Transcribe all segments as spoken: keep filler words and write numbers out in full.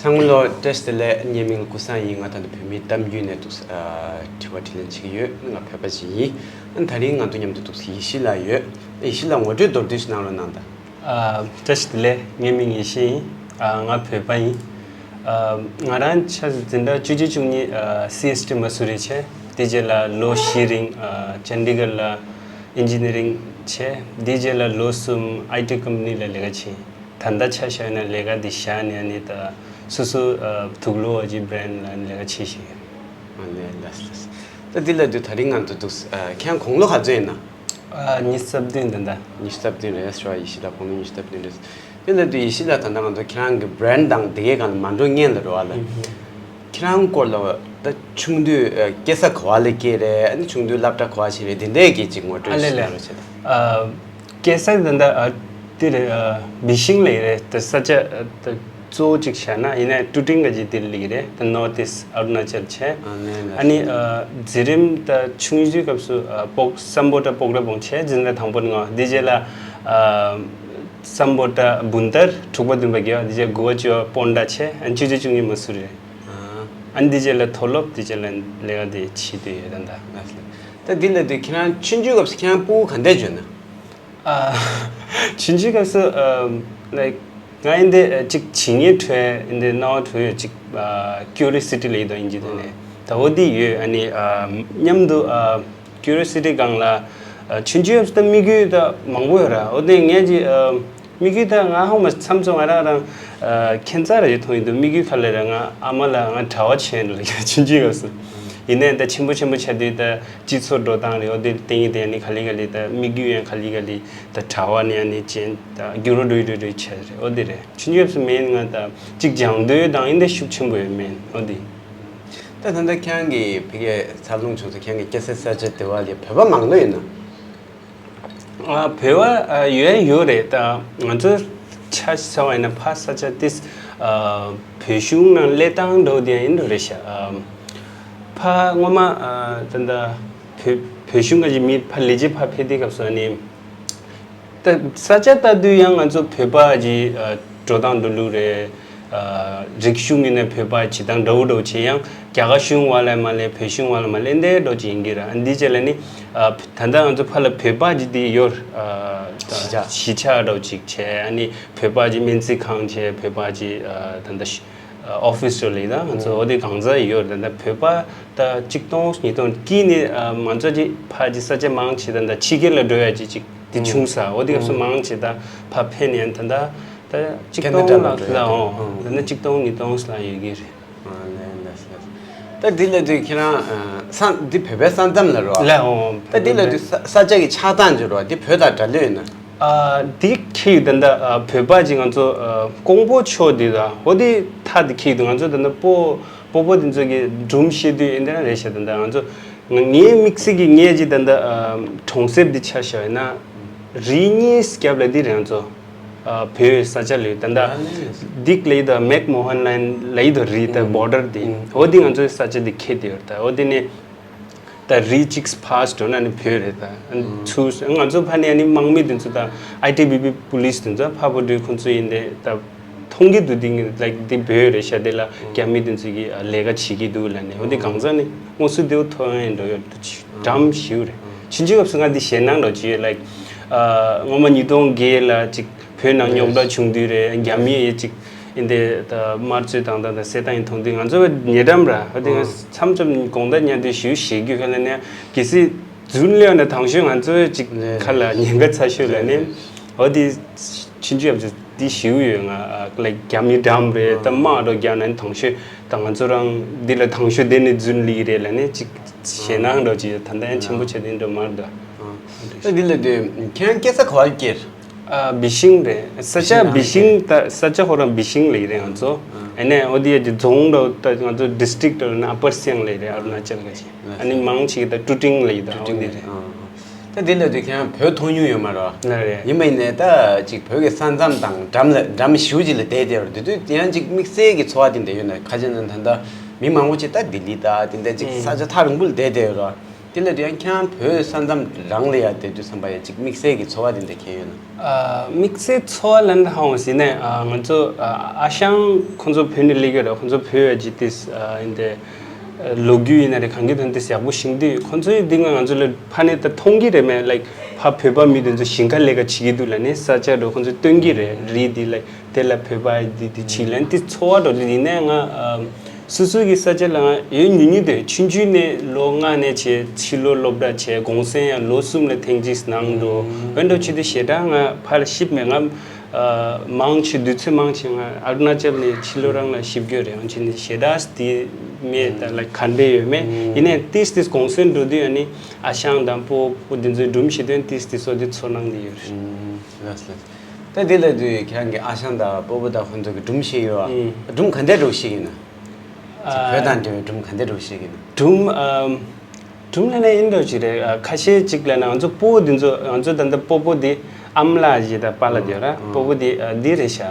ཚང་མ་ལོ་བཀྲ་ཤིས་བདེ་ལེགས། ངའི་མིང་ལ་ཀུན་བཟང་ཡིན། ང་ད་ལྟ་བོད་མིའི་གཏམ་རྒྱུད་ནས་འདུག་ཨ་དྲི་བ་དྲིས་ལན་བྱེད་ཀྱི་ཡོད། ང་བོད་པ་ཞིག་ཡིན། ཨ་ད་རིང་ང་ཚོ་མཉམ་དུ་འདུག་ཡེ་ཤེས་ལགས་ཡོད། ཡེ་ཤེས་ལགས་ངོ་སྤྲོད་མདོར་བསྡུས་ཤིག་གནང་རོགས་གནང་དང་། ཨ་བཀྲ་ཤིས་བདེ་ལེགས། ངའི་མིང་ཡེ་ཤེས་ཡིན། ཨ་ང་བོད་པ་ཡིན། ཨ་ང་རང་ཆ་འཛིན་གྲྭ་བཅུ་གཅིག་བཅུ་གཉིས་ཨ་སི་ཨེས་ཊི་མ་སུ་རི་བྱས། དེ་རྗེས་ལ་ལོ་བཞི་རིང་ཨ་ཅན་ཌི་གར་ལ་ཨིན་ཇི་ནི་རིང་བྱས། དེ་རྗེས་ལ་ལོ་གསུམ་ཨའི་ཊི་ཀམ་པ་ནི་ལ་ལས་ཀ་བྱས། ད་ལྟ་ཆ་བཞག་ན་ལས་ཀ་འདི་བཞག་ནས་ཨ་ནི་ད་སོ་སོ་ཨ་དུག་ལོག་གི་བྷི་རེན་ཌི་ལ་ལས་ཀ་བྱེད་བཞིན་ཡོད། ཨ་ལས་ལགས་ལགས། ད་འདི་ལ་དུས་ད་རིང་ང་ཚོ་འདུག་ཨ་ཁྱེད་རང་དགུང་ལོ་ག་ཚོད་ཡིན་ན། ཨ་ཉི་ཤུ་རྩ་བདུན། ད་ལྟ་ཉི་ཤུ་རྩ་བདུན་རེད་ཟེར་བ། ཡེ་ཤེས་ལགས་དགུང་ལོ་ཉི་ཤུ་རྩ་བདུན་རེད། དེ་ལ་དུས་ཡེ་ཤེས་ལགས་ད་ལྟ་ང་ཚོ་ཁྱེད་རང་གི་བྷི་རེན་ཌི་དང་དེ་གའི་སྒང་ལ་མ་འགྲོ་སྔོན་ལ་རེད་བ་ལ། ཨུ་ཧུ། ཁྱེད་རང་སྐོར་ལ་ད་ཆུང་དུས་ཨ་སྐྱེས་ས་ག་བ་ལ་སྐྱེས་རེད། ཨ་ནི་ཆུང་དུས་སློབ་གྲྭ་ག་བ་ཕྱིན་རེད། དེ་འདྲའི་གི་ཅིག་ངོ་ཨ་སྤྲོད་ལེ་ཞིག་ལེ། གནང་རོགས་བྱེད་དང་། ཨ་སྐྱེས་ས་ད་ལྟ་ཨ་དེ་རེད། ཨ་བི་ཤིང་ལ་ཡིན་རེད། ད་ས་ཆ་ཨ་ད་གཙོ་བོ་གཅིག་བཞག་ན་ཡིན་ནའི་ཀྲུ་ཀྲིང་ག་ཅིག་དེ་ལ་ཡིན་རེད། ད་ནོར་ཐི་ཨིསཊ་ཨ་རུ་ན་ཅལ་བྱས། ཨ་ནི་ཨ་ནི་ཨ་འཛིན་རིམ་ད་ཆུང་དུས་སྐབས་སུ་ཨ་སྤོག་སམ་བྷོ་ཊ་སྤོག་ར་སྦོམ་བྱས། འཛིན་གྲྭ་དང་པོ་ནས་འོང་། དེ་རྗེས་ལ་ཨ་སམ་བྷོ་ཊ་སྦུན་ཏར། དྲུག་པ་བདུན་པ་བརྒྱད་པ། དེ་རྗེས་དགུ་པ་བཅུ་པ་པོན་ཌ་བྱས། ཨ་ནི་བཅུ་གཅིག་བཅུ་གཉིས་མ་སུ་རི། ཨ་ནི་དེ་རྗེས་ལ་མཐོ་སློབ། དེ་རྗེས་ལ་ལས་ཀ་དེ་བྱེད་དུ་ཡོད་ད་ལྟ། ད་འདི་ལ་དུས་ཁྱེད་རང་ཆུང་ཆུང་སྐབས་སུ་ཁྱེད་རང་སྤུ་གུ་ག་འདྲས་བྱུང་ན། ཨ་ཆུང་ཆུང་སྐབས་སུ་ཨ་ལའིཀ་ང་འདི་ཨ་ཅིག་བྱེད་སྙིང་འདོད་འདི་སྣང་བ་འདྲ་ཡོད། ཅིག་ཨ་ཀུ་རི་ཡོ་སི་ཊི་ལབ་ཀྱི་འདུག་ཨིན་ཇི་ཐོག་ནས། ད་འོ་དེ་ཡོད། ཨ་ནི་ཨ་མཉམ་དུ་ཨ་ཀུ་རི་ཡོ་སི་ཊི་སྒང་ལ་ཨ་ཆུང་ཆུང་སྐབས་སུ་ད་དམིགས་ཡུལ་ད་མང་པོ་ཡོད་ར། འོ་དེ་ངས་ཅིག་ཨ་དམིགས་ཡུལ་ད་ང་ཧ་མ་མཚམས་མཚམས་ང་རང་རང་ཨ་ཁྱད་མཚར་རེ་མཐོང་ཡི་འདུག་དམིགས་ཡུལ་ག་ལ་ར་ང་ཨ་མ་ལ་ང་གྲྭ་པ་བྱས་འགྲོ་ལ་ཆུང་ཆུང་སྐབས་སུ། ཡིན་ནའི་ད་ཆེན་པོ་ཆེན་པོ་ཆགས་དུས་ད་སྤྱི་ཚོགས་འགྲོ་སྟངས་རེད། འོ་དེ་སྟེང་གི་དེ་ནི་ག་ལེ་ག་ལེ་ད་དམིགས་ཡུལ་ཡང་ག་ལེ་ག་ལེ་ད་གྲྭ་པ་ནས་ཨ་ནི་ཅན་ད་འགྱུར་བ་འགྲོ་ཡི་འགྲོ་འགྲོ་བྱས་རེད། འོ་དེ་རེད། ཆུང་ཆུང་སྐབས་སུ་མེད་ང་ད་ཅིག་སྦྱང་འདོད་དང་ཡིན་ད་ཤུགས་ཆེན་པོ་ཡོད་མེད། འོ་དེ། ད་ད་ལྟ་ཁྱེད་རང་གི་ཕ་གིའི་འཚར་ལོངས་བྱུང་ས་ཁྱེད་རང་གི་སྐྱེས་ས་ས་ཆ་དེ་བ་ལ་བོད་པ་མང་པོ་ཡོད་ན། ཨ་བོད་པ་ཨ་ཡོད་ཡོད་རེད། ད་ང་ཚོ་ཆ་བཞག་པ་ཡིན་ན་ཕ་ས་ཆ་ཏིས་ཨ་བོད་གཞུང་ནང་སླེབས་སྟངས་འདྲ་བོ་དེ་ཡང་ཡིན་འགྲོ་རེད་ཤག་ཨ་ཕ་སྔོན་མ་ཨ་ད་ད་བོད་བོད་གཞུང་ག་ཅིག་མི་ཕ་ལས་བྱེད་ཕ་ཕེབས་དུས་སྐབས་སུ་ཨ་ནི། ད་ས་ཆ་ལྟ་དུས་ཡང་ང་ཚོ་བོད་པ་གི་ཨ་འགྲོ་སྟངས་འགྲོ་ལུགས་རེད། ཨ་རིག་གཞུང་ཡིན་ན་བོད་པ་བྱེད་སྟངས་འདྲ་བོ་འདྲ་བོ་བྱེད། ཡང་རྒྱ་གར་གཞུང་བ་ལ་མ་ལས་བོད་གཞུང་བ་ལ་མ་ལས་འདི་འདྲ་བོ་ཅིག་ཡིན་གྱི་ར། འདི་བྱས་ལ་ནི་ཨ་ད་ལྟ་ང་ཚོ་ཕ་ལ་བོད་པ་གི་འདི་ཡོད། ཨ་གཞིས་ཆགས། གཞིས་ཆགས་འདྲ་བོ་ཅིག་བྱས། ཨ་ནི་བོད་པ་གི་སྨན་རྩིས་ཁང་བྱས། བོད་པ་གི་ཨ་ད་ལྟ་ཨོ་ཕིས་འདྲ་ལས་ད་ང་ཚོ་འོ་དེ་གང་ཚ་ཡོད་རེད། ད་བོད་པ་ད་གཅིག་སྟོང་ཉིས་སྟོང་དཀྱིལ་ནས་ཨ་ང་ཚོ་གི་ཕ་གི་ས་ཆ་མང་ཆེ་ད་ད་ཕྱི་རྒྱལ་ལ་འགྲོ་ཡ་གི་གཅིག་དེ་བྱུང་ས། འོ་དེ་སྐབས་སུ་མང་ཆེ་ད་ཕ་ཕེབས་ནས་ད་ད་ད་གཅིག་སྟོང་ལྷག་ལ་འོང་། ད་ནི་གཅིག་སྟོང་ཉིས་སྟོང་ལྷག་ཡོད་ཀྱི་རེད། ཨ་ལས་ལས་ལས། ད་འདི་ལ་དུས་ཁྱེད་རང་ཨ་ས་འདི་བོད་པའི་ས་མཚམས་ལ་རོ། ལ་འོང་། ད་འདི་ལ་དུས་ས་ས་ཆ་གི་ཆགས་སྟངས་ཀྱི་རོ་འདི་བོད་དང་འདྲ་ལོས་ཡོད་ན། ཨ་འདི་ཁྱེད་ད་ལྟ་ཨ་བོད་པ་གཅིག་ང་ཚོ་ཨ་ཀོང་པོ་ཕྱོགས་འདི་དང་འོ་འདི་ཐག་འདི་ཁྱེད་འདུག་ང་ཚོ་ད་ལྟ་སྤོ་སྤོ་བོ་འདི་ཚོ་གི་སྒྲུང་བཤད་དུས་ཨེ་འདི་རང་རེད་ཤག་ད་ལྟ་ང་ཚོ་ང་ངའི་དམིགས་བསལ་གྱི་ངས་གཅིག་ད་ལྟ་ཨ་གྲོང་གསེབ་འདི་ཆ་བཞག་ཡོད་ན་རི་གཉིས་རྒྱབ་ལ་འདི་རེད། ང་ཚོ་ཨ་བོད་ས་ཆ་ལ་ད་ལྟ་ཨ་ནི་འདི་ལ་ད་མེག་མོ་ཧན་ལའིན་ལ་ཡི་དོ་རི་ད་ཨུམ་བོར་ཌར་འདི་ཨུམ་འོ་འདི་ང་ཚོའི་ས་ཆ་འདི་ཁེལ་ཏེ་ཡོད། ད་འོ་འདི་ནས་ད་རི་གཅིག་ཕར་འགྲོ་ན་ནི་བོད་རེད། ད་ཚུར་ང་ཚོ་ཕ་ནས་ནི་དམག་མི་དེ་ཚོ་ད་ཨའི་ཊི་བི་པི་པུ་ལིས་དེ་ཚོ་ཕར་བོ་འགྲོ་ཁོང་ཚོ་ཡིན་ཏེ་ད་མཐོང་གི་འདུག་འདི་ངས་ལའིཀ་འདི་བོད་རེད་ཤག་དེ་ལ་རྒྱ་མི་དེ་ཚོ་གི་ལས་ཀ་བྱེད་ཀྱི་འདུག་ལབ་ནས། འོ་འདི་གང་ཚ་ནི་དངོས་སུ་དེའུ་ཐོན་ཡིན་འགྲོ་ཡོད་འགྲམ་ཞིག་རེད། ཕྱིན་ཆད་སྐབས་སུ་ང་འདི་ཞེད་སྣང་འདྲ་བྱེད་ཡོད། ལའིཀ་སྔོན་མ་ཉིས་སྟོང་བརྒྱད་ལ་ཅིག་བོད་ནང་རྙོག་དྲ་བྱུང་དུས་རེད། རྒྱ་མི་ཡིས་ཅིག་ཨིན་དེ་ད་དམར་གསོད་བཏང་སྟངས་དང་བསད་སྟངས་ཡིན་མཐོང་དུས་ང་ཚོ་ཉེ་འགྲམ་ར། ཨ་དེ་ང་མཚམས་མཚམས་དགོང་དག་ཉལ་དུས་ཞུ་ཞེད་རྒྱུ་ཁ་ལ་ནས་གལ་སྲིད་རྫུན་ལས་ནས་དང་ཤོས་ང་ཚོ་ཅིག་ཁ་ལ་ཉེན་ཁ་ཚ་ཤོས་ལ་ནས་འོ་དེ་ཕྱིན་ཆད་ཡབ་ཅིག་འདི་ཞིའུ་ཡོད་ང་ལ་རྒྱ་མི་འགྲམ་རེད། ད་དམག་འགྲོ་རྒྱག་ན་དང་ཤོས་ད་ང་ཚོ་རང་འདི་ལ་དང་ཤོས་དེ་ནས་རྫུན་ལིག་རེད་ལ་ནས་ཅིག་ཞེད་སྣང་འགྲོ་ཅིག་ད་ལྟ་ཡང་ཆེན་པོ་བྱེད་དེ་འགྲོ་མར་འདུག་ད་འདི་ལ་དུས་ཁྱེད་རང་སྐྱེས་ས་ག་བར་སྐྱེས། ཨ་བི་ཤིང་རེད། ས་ཆ་བི་ཤིང་ད་ས་ཆ་ཧོ་རང་བི་ཤིང་ལ་ཡི་རེད་ང་ཚོ། ཨ་ནས་འོ་དེ་ཡ་ཅིག་རྫོང་འདྲ་ད་ང་ཚོ་ཌི་སི་ཊིག་འདྲ་ན་ཨ་པར་སི་ཡང་ལ་ཡི་རེད། ཨ་རུ་ན་ཅལ་ག་ཅིག་ཨ་ནི་མང་ཆེ་གི་ད་ཀྲུ་ཀྲིང་ལ་ཡི་ད་འོ་དེ་རེད། ད་འདི་ལ་དུས་ཁྱེད་རང་བོད་མཐོང་མྱོང་ཡོད་མ་རེད། ལ་རེད། ཡིན་མ་ཡིན་ནས་ད་ཅིག་བོད་ཀྱི་ས་མཚམས་དང་འགྲམ་ལ་འགྲམ་ཞུ་ཅིག་ལ་བསྡད་བསྡད་ཡོད་རེད། དེ་དུས་དེ་ཡང་ཅིག་དམིགས་བསལ་གྱི་ཚོར་བ་དེ་འདྲ་ཡོད་ན། ཁ་ཅིག་ན་ད་ལྟ་མི་མང་པོ་ཅིག་ད་ལྡི་ལི་ད་དེ་འདྲ་ཅིག་ས་ཆ་ཐག་རིང་པོ་ལ་བསྡད་བསྡད་ཡོད་རེད། དེ་ལ་དེ་ཡང་ཁྱེད་རང་བོད་ས་མཚམས་རང་ལ་ཡ་བསྡད་དུས་ཙམ་པ་ཡ་ཅིག་དམིགས་བསལ་གྱི་ཚོར་བ་དེ་འདྲ་ཁྱེད་ཡོད་ན། ཨ། དམིགས་བསལ་ཚོར་བ་ལབ་ན་ཧ་འོང་ཟིན་ནས། ཨ། ང་ཚོ་ཨ་ཨ་ཞང་ཁོང་ཚོ་བོད་ནས་སླེབས་ཡོད་རེད། ཁོང་ཚོ་བོད་ཡ་ཇི་ཏིས་ཨ་ཡིན་ཏེ། ལོ་རྒྱུས་ཡིན་ན་རེད། གང་གི་དོན་ཏིས་ཡག་པོ་ཤེས་དུས་ཁོང་ཚོ་ཡི་འདི་སྔ་ང་ཚོ་ལ་ཕ་ནས་ད་མཐོང་གི་རེད་མེད། ལའིག་ཕ་བོད་པ་མི་དེ་ཚོ་ཞིང་ཁ་ལས་ཀ་བྱེད་ཀྱི་འདུག་ལབ་ནས་ས་ཆ་འགྲོ་ཁོང་ཚོས་སྟོན་གྱི་རེད། རི་འདི་ལ་དེ་ལ་བོད་པ་འདི་འདི་བྱེད་ལབ་ནས་ཏིས་ཚོར་བ་འགྲོ་དུས་ཡིན་ནས་ང་ཨ། སོ་སོ་གི་ས་ཆ་ལ་ང་ཡོད་ཉུང་ཉུང་དེ་ཆུང་ཆུང་ནས་ལོ་ལྔ་ནས་བྱས་ཕྱི་ལོགས་སློབ་གྲྭ་བྱས་གུང་སེང་ཡང་ལོ་གསུམ་ལ་ཐེངས་གཅིག་གནང་འགྲོ། འོན་ཏོ་ཆེ་དུས་ཞེ་དྲག་ང་ཕར་ལ་ཤིབ་མེད། ང་ཨ་མང་ཆེ་དུས་ཚོད་མང་ཆེ་ང་ཨ་རུ་ན་ཅལ་ནས་ཕྱི་ལོགས་རང་ལ་ཤིབ་དགོས་རེད། འོན་ཆེ་ནས་ཞེ་དྲག་དེ་མེད། ད་ལ་ག་འདྲས་ཡོད་མེད་ཡིན་ནས་ཏིས་ཏིས་གུང་སེང་འགྲོ་དུས་ཨ་ནི་ཨ་ཞང་དང་སྤོ་སྤོ་དེ་ཚོའི་སྒྲུང་བཤད་དོན་ཏིས་ཏིས་སོ་དེ་ཚོར་སྣང་དེ་ཡོད་རེད། ལགས་ལགས། ད་དེ་ལ་དུས་ཁྱེད་རང་གི་ཨ་ཞང་དང་སྤོ་བོ་དང་ཁོང་ཚོ་གི་སྒྲུང་བཤད་ཡོད་ཨ། སྒྲུང་ག་འདྲས་འགྲོ་བཤད་ཀྱི་ན། ཅིག་བོད་དང་འབྲེལ་བའི་སྒྲུང་ག་འདྲས་འགྲོ་བཤད་ཀྱི་ན། སྒྲུང་ཨམ། སྒྲུང་ལ་ནས་ཡིན་འགྲོ་ཅིག་རེད། ཨ་ཁ་ཤས་ཅིག་ལ་ན་ང་ཚོ་སྤོ་བོ་འདི་ཚོ་ང་ཚོ་ད་ལྟ་སྤོ་བོ་འདི་ཨམ་ལགས་ཞེས་ད་པཱ་ལགས་དེ་ར་སྤོ་བོ་འདི་ཨ་འདི་རེད་ཤག་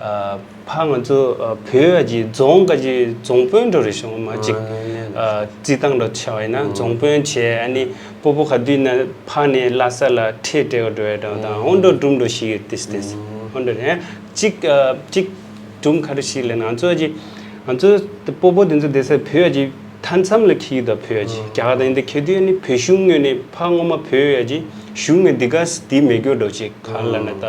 ཨ་ཕ་ང་ཚོ་ཨ་བོད་ཨ་ཅིག་རྫོང་ག་ཅིག་རྫོང་དཔོན་འགྲོ་རེད་ཤག་མ་ཅིག་ཨ་རྩིས་སྟངས་འགྲོ་ཆགས་པ་ཡིན་ན་རྫོང་དཔོན་བྱས། ཨ་ནི་སྤོ་བོ་ག་དུས་ན་ཕ་ནས་ལྷ་ས་ལ་ཁྲལ་སྤྲད་འགྲོ་ཡ་འདྲ་དང་འོ་འགྲོ་སྒྲུང་འགྲོ་ཞིག་ཡོད་ཏིས་ཏིས་འོ་འགྲོ་རེད། གཅིག་ཨ་གཅིག་སྒྲུང་ག་རེ་ཞིག་ལབ་ན་ང་ཚོ་གཅིག་ང་ཚོ་སྤོ་བོ་དེ་ཚོ་བསྡད་ས་བོད་ཡ་གཅིག་མཐའ་མཚམས་ལ་འཁེལ་གྱི་འདུག་བོད་ཡ་གཅིག་རྒྱ་གར་དང་ཡིན་དེ་འཁེལ་དུས་ཨ་ནི་བོད་གཞུང་ངོས་ནས་ཕ་ངོ་མ་བོད་ཡ་གཅིག་གཞུང་ངོས་འདི་ག་འདི་མེད་རྒྱུ་འགྲོ་གཅིག་ག་ལབ་ན་ད་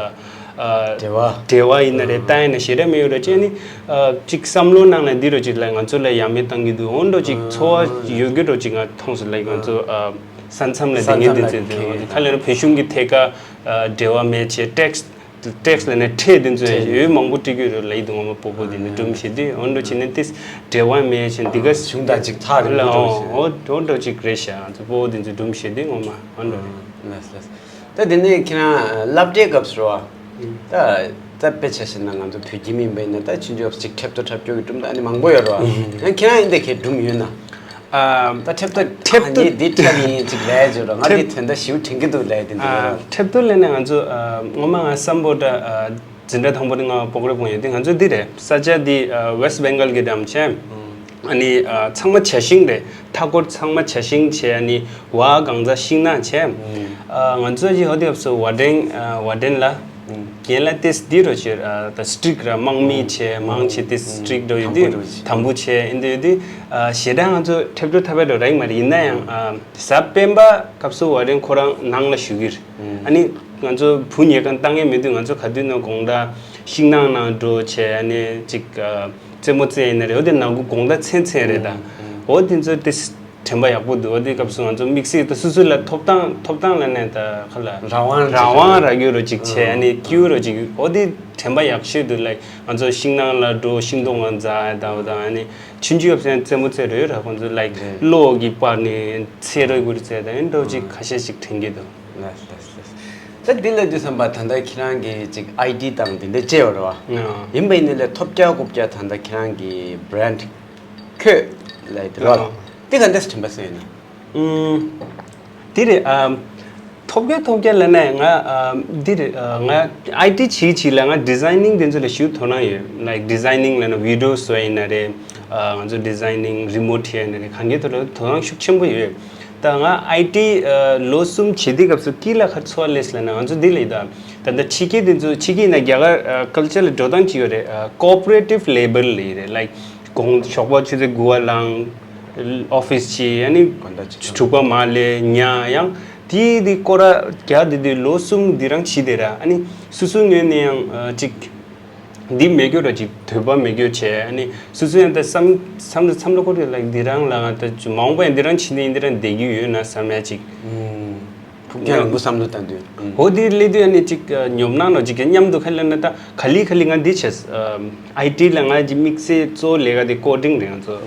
ཨ་འབྲེལ་བ་འབྲེལ་བ་ཡིན་ན་རེད། ད་ཡིན་ན་ཞེ་དྲག་མེད་ཡོད་འགྲོ་གཅིག་ཨ་ནི་ཨ་གཅིག་བསམ་བློ་ནང་ལ་འདི་འགྲོ་གཅིག་ལ་ང་ཚོ་ལ་ཡ་མེད་བཏང་གི་འདུག་འོ་འགྲོ་གཅིག་ཚོར་བ་ཡོད་རྒྱུ་འགྲོ་གཅིག་ང་མཐོང་སོང་། ལའིག་ང་ཚོ་ཨ་ས་མཚམས་ལ་བསྡད་མཁན་དེ་ཚོས་འདུག་ཁ་ལས་ན་བོད་གཞུང་གི་ཐད་ཀ་ཨ་འབྲེལ་བ་མེད་བྱས་ཊེག་སི་ཊེག་སི་ལ་ནས་ཁྲལ་དེ་ཚོ་ཡོད་མང་པོ་སྤྲད་ཀྱི་རེད་ལབ་ཀྱི་འདུག་ངོ་མ་སྤོ་བོ་དེ་ནས་སྒྲུང་བཤད་དུས་འོ་འགྲོ་བྱས་ནས་ཏིས་འབྲེལ་བ་མེད་བྱས་འདི་ག་གཞུང་དང་ཅིག་ཐག་རིང་པོ་འགྲོ་ཞིག་འོ་འགྲོ་འགྲོ་ཅིག་རེད་ཤག་ང་ཚོ་སྤོ་བོ་དེ་ཚོས་སྒྲུང་བཤད་དུས་ངོ་མ་འོ་འགྲོ་རེད། ལགས་ལགས། ད་དེ་ནས་ཁྱེད་རང་སློབ་གྲྭའི་སྐབས་སུ་རེད་བ། ད་ད་དཔེ་ཆ་བཞག་ན་ང་ཚོ་བོད་ཁྱིམ་ཡིན་པ་ཡིན་ན་ད་ཕྱིན་ཆད་ཅིག་ཁྲེབ་ཏོ་འཁྲབ་སྐྱོར་གྱི་སྒྲུང་ད་ནི་མང་པོ་ཡོད་རེད་བ། ཡང་ཁྱེད་རང་ཡིན་དེ་ཁྱེད་སྒྲུང་ཡོད་ན། ཨ། ད་ཁྲེབ་ཏོ་ཁྲེབ་ཏོ་ཨ་ནི་འདི་འཁྲབ་ཡིན་ཅིག་ལས་བརྗོད་རོགས། ང་འདི་དོན་དག་ཞིབ་དྲན་གྱི་འདུག་ལས་དེ་འདི་ཨ་ཡོད་རོགས། ཁྲེབ་ཏོ་ལས་ནས་ང་ཚོ་ཨ་སྔོན་མ་ང་སམ་བྷོ་ཊ་ཨ་འཛིན་གྲྭ་དང་པོ་དེ་ང་སྤོག་རེ་སྤོང་ཡོད་དེ་ང་ཚོ་འདི་རེད། ས་ཆ་འདི་ཨ་ཝེ་སི་ཊི་བེང་གལ་གྱི་འགྲམ་བྱས། ཨ་ནི་ཨ་ཚང་མ་བྱ་ཤིང་རེད། མཐའ་འཁོར་ཚང་མ་བྱ་ཤིང་བྱས། ཨ་ནི་བ་གང་ཚ་ཤིང་ནགས་བྱས། ཨ་ང་ཚོ་ཅིག་ཧོ་དེ་སྐབས་སུ་ཝར་ཌེན་ཨ་ཝར་ཌེན་ལ། རྒན་ལགས་ཏིས་འདི་རོ་ཆེ་ཨ་ད་སི་ཊིག་ར་དམག་མི་ཆེ་མང་ཆེ་ཏིས་སི་ཊིག་འགྲོ་ཡོད་དུས་དམ་པོ་ཆེ་ཨིན་དུ་ཡོད་དུས་ཨ་ཞེ་དྲག་ང་ཚོ་ཁྲེབ་ཏོ་འཁྲབ་པའི་འགྲོ་ར་ཡིན་མ་རེད། ཡིན་ན་ཡང་ཨ་གཟའ་སྤེན་པ་སྐབས་སུ་ཝར་ཌེན་ཁོ་རང་ནང་ལ་བཞུགས་ཀྱི་རེད། ཨ་ནི་ང་ཚོ་བུ་ཉལ་ཁང་བཏང་ཡས་མེད་དུས་ང་ཚོ་ག་དུས་ན་དགོང་དག་ཤིང་ནགས་ནང་འགྲོ་ཆེ་ཨ་ནི་ཅིག་ཨ་རྩེད་མོ་རྩེ་ཡིན་ན་རེད། འོ་དེ་ནང་ཁུལ་དགོང་དག་མཚན་མཚན་རེད་ད། འོ་དེ་ཚོ་ཏིས་དྲན་པ་ཡག་པོ་འདུག་འོ་དེ་སྐབས་སུ་ང་ཚོ་དམིགས་བསལ་དུ་སོ་སོ་ལ་ཐོབ་ཐང་ཐོབ་ཐང་ལ་ནས་ད་ཁ་ལ་རང་དབང་རང་དབང་རག་ཡོད་རོ་ཅིག་བྱས་ཨ་ནི་སྐྱིད་རོ་ཅིག་འོ་དེ་དྲན་པ་ཡག་ཤོས་འདུག་ལའིག་ང་ཚོ་ཤིང་ནགས་ལ་འགྲོ་ཤིང་སྡོང་ང་འཛག་ད་འོ་ད་ཨ་ནི་ཆུང་ཆུང་ཡོད་ཚད་རྩེད་མོ་རྩེ་རོ་ཡོད་ར་ཁོང་ཚོ་ལའིག་གློག་གི་པར་ནི་ཚེ་རོ་གུར་རྩེ་ད་ཨིན་འགྲོ་ཅིག་ཁ་ཤས་ཤིག་དྲན་གྱི་འདུག་ལགས་ལགས་ལགས། ད་འདི་ལ་དུས་བསམ་པ་ད་ལྟ་ཁྱེད་རང་གི་ཅིག་ཨའི་ཊི་དང་འདི་འདྲ་བཅས་ཡོད་རེད་བ། ཡིན་པ་ཡིན་ནའི་ལས་ཐོབ་རྒྱ་རྐུབ་རྒྱ་ད་ལྟ་ཁྱེད་རང་གི་བྷི་རེན་ཌི་ཁོད་ལ་དེ་རོ། ཨ། དེ་ག་འདྲས་དྲན་པ་སོང་ཡོད་ན། ཨུམ། དེ་རེད་ཨ། ཐོབ་རྒྱ་ཐོབ་རྒྱ་ལབ་ན་ང་ཨ། དེ་རེད་ཨ། ང་ཨའི་ཊི་བྱེད་བྱེད་ལ་ང་ཌི་ཛའི་ནིང་དེ་ཚོ་ལ་ཞེ་དོ་སྣང་ཡོད། ལའིག་ཌི་ཛའི་ནིང་ལབ་ན་བི་ཌི་ཡོ་བཟོ་ཡིན་ན་རེད། ཨ། ང་ཚོ་ཌི་ཛའི་ནིང་རི་མོ་བྲིས་ཡིན་ན་རེད། གང་གའི་ཐོག་ལ་དོ་སྣང་ཤུགས་ཆེན་པོ་ཡོད། ད་ང་ཨའི་ཊི་ཨ། ལོ་གསུམ་བྱེད་དུས་སྐབས་སུ་དཀྱིལ་ལ་ཁ་ཚོར་བ་སླེབས་ལབ་ན་ང་ཚོ་འདི་ལ་ཡིན་ད། ད་ལྟ་ཕྱི་རྒྱལ་དེ་ཚོ་ཕྱི་རྒྱལ་ཡིན་ན་རྒྱ་གར་ཨ། ཀལ་ཆར་ལ་འགྲོ་སྟངས་ཅིག་ཡོད་རེད། ཨ། ཀོ་ཨོ་པ་རེ་ཊིབ་ལེ་བལ་ལབ་ཡིན་རེད། ལའིག་དགོང་ཞོགས་པ་ཆུ་ཚོད་དགུ་པ་ལངས། ཨོ་ཕིས་ཕྱིན་ཨ་ནི་དགོང་དག་ཅིག་དྲུག་པ་མར་སླེབས་ཉལ་ཡང་དེ་དེ་སྐོར་ར་རྒྱག་དེ་དུས་ལོ་གསུམ་འདི་རང་བྱས་དེ་ར་ཨ་ནི་སོ་སོའི་ངོས་ནས་ཡང་ཨ། ཅིག་འདི་མེད་རྒྱུ་ར་ཅིག་འདོད་པ་མེད་རྒྱུ་བྱས་ཨ་ནི་སོ་སོ་ཡང་ད་བསམ་བསམ་བློ་བསམ་བློ་འཁོར་དེ་ལ་འདི་རང་ལ་ང་ད་མ་འོངས་པ་ཡང་འདི་རང་བྱས་ནས་འདི་རང་བསྡད་རྒྱུ་ཡོད་ན་བསམ་ཡ་ཅིག་ཕུགས་རྒྱང་རིང་པོ་བསམ་བློ་བཏང་དུས། འོ་དེ་སླེབས་དུས་ཨ་ནི་ཅིག་ཉོབ་སྣང་ནོ་ཅིག་མཉམ་དུ་ཁ་ལ་ན་ད་ག་ལི་ག་ལི་ང་འདི་བྱས། ཨའི་ཊི་ལ་ང་ཅིག་དམིགས་བསལ་གཙོ་བོ་ལས་ཀ་དེ་ཀོ་ཌིང་རེད། ང་ཚོ་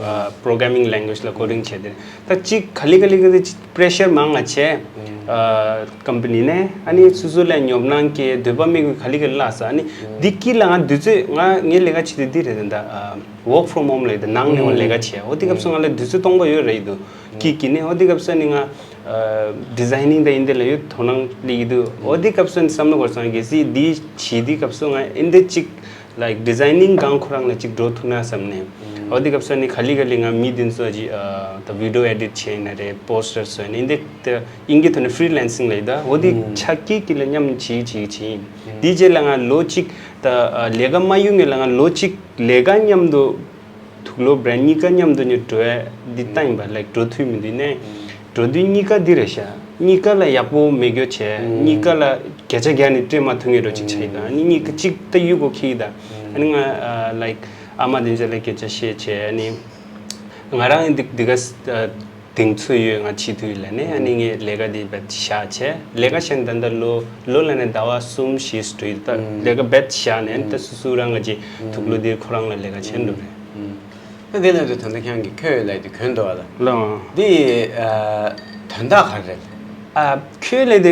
པོ་རོ་གྷ་ར་མིང་ལེང་གུ་ཨེ་ཇི་ལ་ཀོ་ཌིང་བྱས་ཏེ་ད་ཅིག་ག་ལི་ག་ལི་ག་དེ་ཅིག་པེ་རེ་ཤར་མང་ང་བྱས། ཀམ་པ་ནི་ནས་ཨ་ནི་སོ་སོ་ལ་ཉོབ་སྣང་སྐྱེ་འདོད་པ་མེད་གི་ག་ལི་ག་ལ་ལགས་ས་ཨ་ནི་འདི་དཀྱིལ་ལ་ང་དུས་ཚོད་ང་ངའི་ལས་ཀ་བྱེད་དུས་འདི་རེད་ད། ཝོག་ཕོརམ་ཧོམ་ལབ་ཡོད་དེ་ནང་ནས་འོ་ལས་ཀ་བྱས། འོ་དེ་སྐབས་སུ་ང་ལ་དུས་ཚོད་སྟོང་པ་ཡོད་རེད་འདུག་གི་གི་ནས་འོ་དེ་སྐབས་སུ་ནི་ང་ཌི་ཛའི་ནིང་དང་ཡིན་དེ་ལ་ཡོད་དོ་སྣང་སླེབས་ཀྱི་འདུག་འོ་དེ་སྐབས་སུ་ནི་བསམ་བློ་འཁོར་སོང་། གལ་སྲིད་འདི་བྱེད་དུས་སྐབས་སུ་ང་ཨིན་དེ་གཅིག་ལའིག་ཌི་ཛའི་ནིང་སྒང་ཁོ་རང་ལ་གཅིག་འགྲོ་ཐུབ་ན་བསམ་ནས། འོ་དེ་སྐབས་སུ་ནི་ག་ལེ་ག་ལེ་ང་མི་དེ་ཚོ་ཅིག་ད་video edit་བྱས་ན་རེད། poster་བཟོས་ན་འདི་ད་ཨིན་སྐད་ཐོག་ནས་freelancing་ལབ་ད། འོ་དེ་ཆ་རྐྱེན་གྱི་ལ་མཉམ་བྱེད་བྱེད་བྱེད་ཡིན། དེ་རྗེས་ལ་ང་ལོ་གཅིག་ད་ལས་ཀ་མ་ཡོང་ངེས་ལ་ང་ལོ་གཅིག་ལས་ཀ་མཉམ་དུ་དུག་ལོག་brand་གཉིས་ཀ་མཉམ་དུ་ནི་འགྲོ་ཡ་འདི་ལྟ་ཡིན་པ། like་འགྲོ་ཐུབ་མི་འདུག་ནས། འགྲོ་དུས་གཉིས་ཀ་འདི་རེད་ཤག་གཉིས་ཀ་ལ་ཡག་པོ་མེད་རྒྱུ་བྱས། གཉིས་ཀ་ལ་བརྒྱ་ཆ་བརྒྱ་ནི་སྤྲད་མ་ཐུབ་ངེས་འགྲོ་ཅིག་ཆགས་ཡིན་ད། ཨ་ནི་གཉིས་ཀ་གཅིག་ད་གཡུག་གོ་ཁེལ་ཡིན་ད། ཨ་ནི་ང་like་ཨ་མ་དེ་ཚོ་ལ་སྐད་ཆ་བཤད་བྱས། ཨ་ནི་ང་རང་འདི་འདི་ག་གདེང་ཚོད་ཡོད། ང་བྱེད་ཐུབ་ཡོད་ལ་ནས། ཨ་ནི་ངས་ལས་ཀ་འདི་བྱས་བྱས། ལས་ཀ་བྱས་ནས་ད་ལྟ་ལོ་ལོ་ལ་ནས་ཟླ་བ་གསུམ་བཞི་འགྲོ་ཡི་ད། ལས་ཀ་བྱས་བྱས་ནས་ད་སུ་སུ་རང་ག་ཅིག་དུག་ལོག་འདི་ཁོ་རང་ལ་ལས་ཀ་བྱས་འགྲོ་རེད། ཨ་དེ་ལ་དུ་ད་ལྟ་ཁྱེད་རང་གིས་ཁྱོད་ལ་དུ་གྱོན་འདུག་ཨ་ལ། ལགས། འདི་ཨ་དོན་དག་ག་རེ་རེད། ཨ་ཁྱོད་ལ་དུ་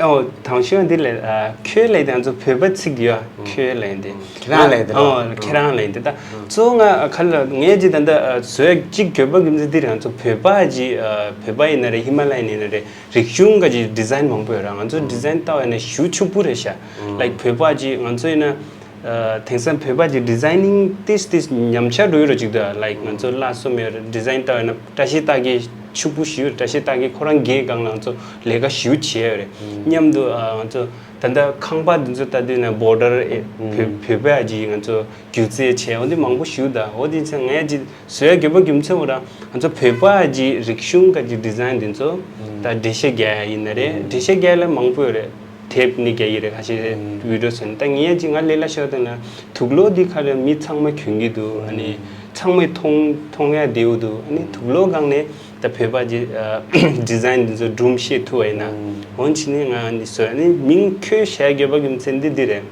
ཨོ་དང་ཤོས་འདི་ལ་ཨ་ཁྱོད་ལ་དུ་ང་ཚོ་བོད་པ་ཚིག་ཡོད། ཁྱོད་ལ་དུ་ཁྱེད་རང་ལ་དུ་ཨོ་ཁྱེད་རང་ལ་དུ་ད་གཙོ་བོ་ང་ག་ལ་ངས་ཅི་ད་ལྟ་བཟོས་གཅིག་གྱོད་པ་གི་མི་ཚེ་འདི་རེད། ང་ཚོ་བོད་པ་ཅི་བོད་པ་ཡིན་ན་རེད། ཧི་མ་ལ་ཡ་ཡིན་ན་རེད། རིག་གཞུང་ག་ཅིག་design་མང་པོ་ཡོད་ར། ང་ཚོ་design་ལྟ་བ་ཡིན་ན་ཞེ་པོ་ཕྱུག་པོ་རེད་ཤག like་བོད་པ་ཅིག་ང་ཚོ་ཡིན་ན་ཨ་དེང་སང་བོད་པ་ཅིག་designing་ཏིས་ཏིས་ཉམས་ཆག་འགྲོ་ཡོད་ར། ཅིག་ད་like་ང་ཚོ་བརླག་སོང་མེད་ར། design་ལྟ་བ་ཡིན་ན་བཀྲ་ཤིས་རྟགས་བརྒྱད་ཕྱུག་པོ་ཞིག་ཡོད་ར། བཀྲ་ཤིས་རྟགས་བརྒྱད་ཁོ་རང་སྒེར་སྒང་ལ་ང་ཚོ་ལས་ཀ་ཞེ་པོ་བྱས་ཡོད་རེད། མཉམ་དུ་ཨ་ང་ཚོ་ད་ལྟ་ཁང་པ་འདི་ཚོ་ལྟ་དུས་ན་border་ཨེ་བོད་བོད་པ་ཅིག་ང་ཚོ་སྒྱུ་རྩལ་བྱས་འོ་འདི་མང་པོ་ཞིག་ད། འོ་འདི་ཚེ་ངས་ཅིག་བཟོས་གྱོད་པ་རྒྱུ་མཚན་འོ་ར། ང་ཚོ་བོད་པ་གི་རིག་གཞུང་ག་གི་design་འདི་ཚོ་ད་འགྲེལ་བཤད་རྒྱག་ཡ་ཡིན་ན་རེད། འགྲེལ་བཤད་རྒྱག་ཡ་ལ་མང་པོ་ཡོད་རེད། དེབ་ནི་རྒྱག་གི་རེད། ཁ་ཤས་video་བཟོས་ནས། ད་ངས་ཅིག་ང་ལས་སླ་ཤོས་དེ་ན་དུག་ལོག་འདི་ག་རེ་མི་ཚང་མ་གྱོན་གྱི་འདུག་ཨ་ནི་ཚང་མས་མཐོང་མཐོང་ཡ་བདེ་པོ་འདུག་ཨ་ནི་དུག་ལོག་སྒང་ནས་ད་བོད་པ་གི་design་འདི་ཚོ་སྒྲུང་བཤད་ཐུབ་པ་ཡིན་ན། འོན་ཀྱང་ནི་ང་འདི་བཟོས། ཨ་ནི་མིང་ཁྱོད་བཤད་གྱོད་པ་རྒྱུ་མཚན་འདི་འདི་རེད།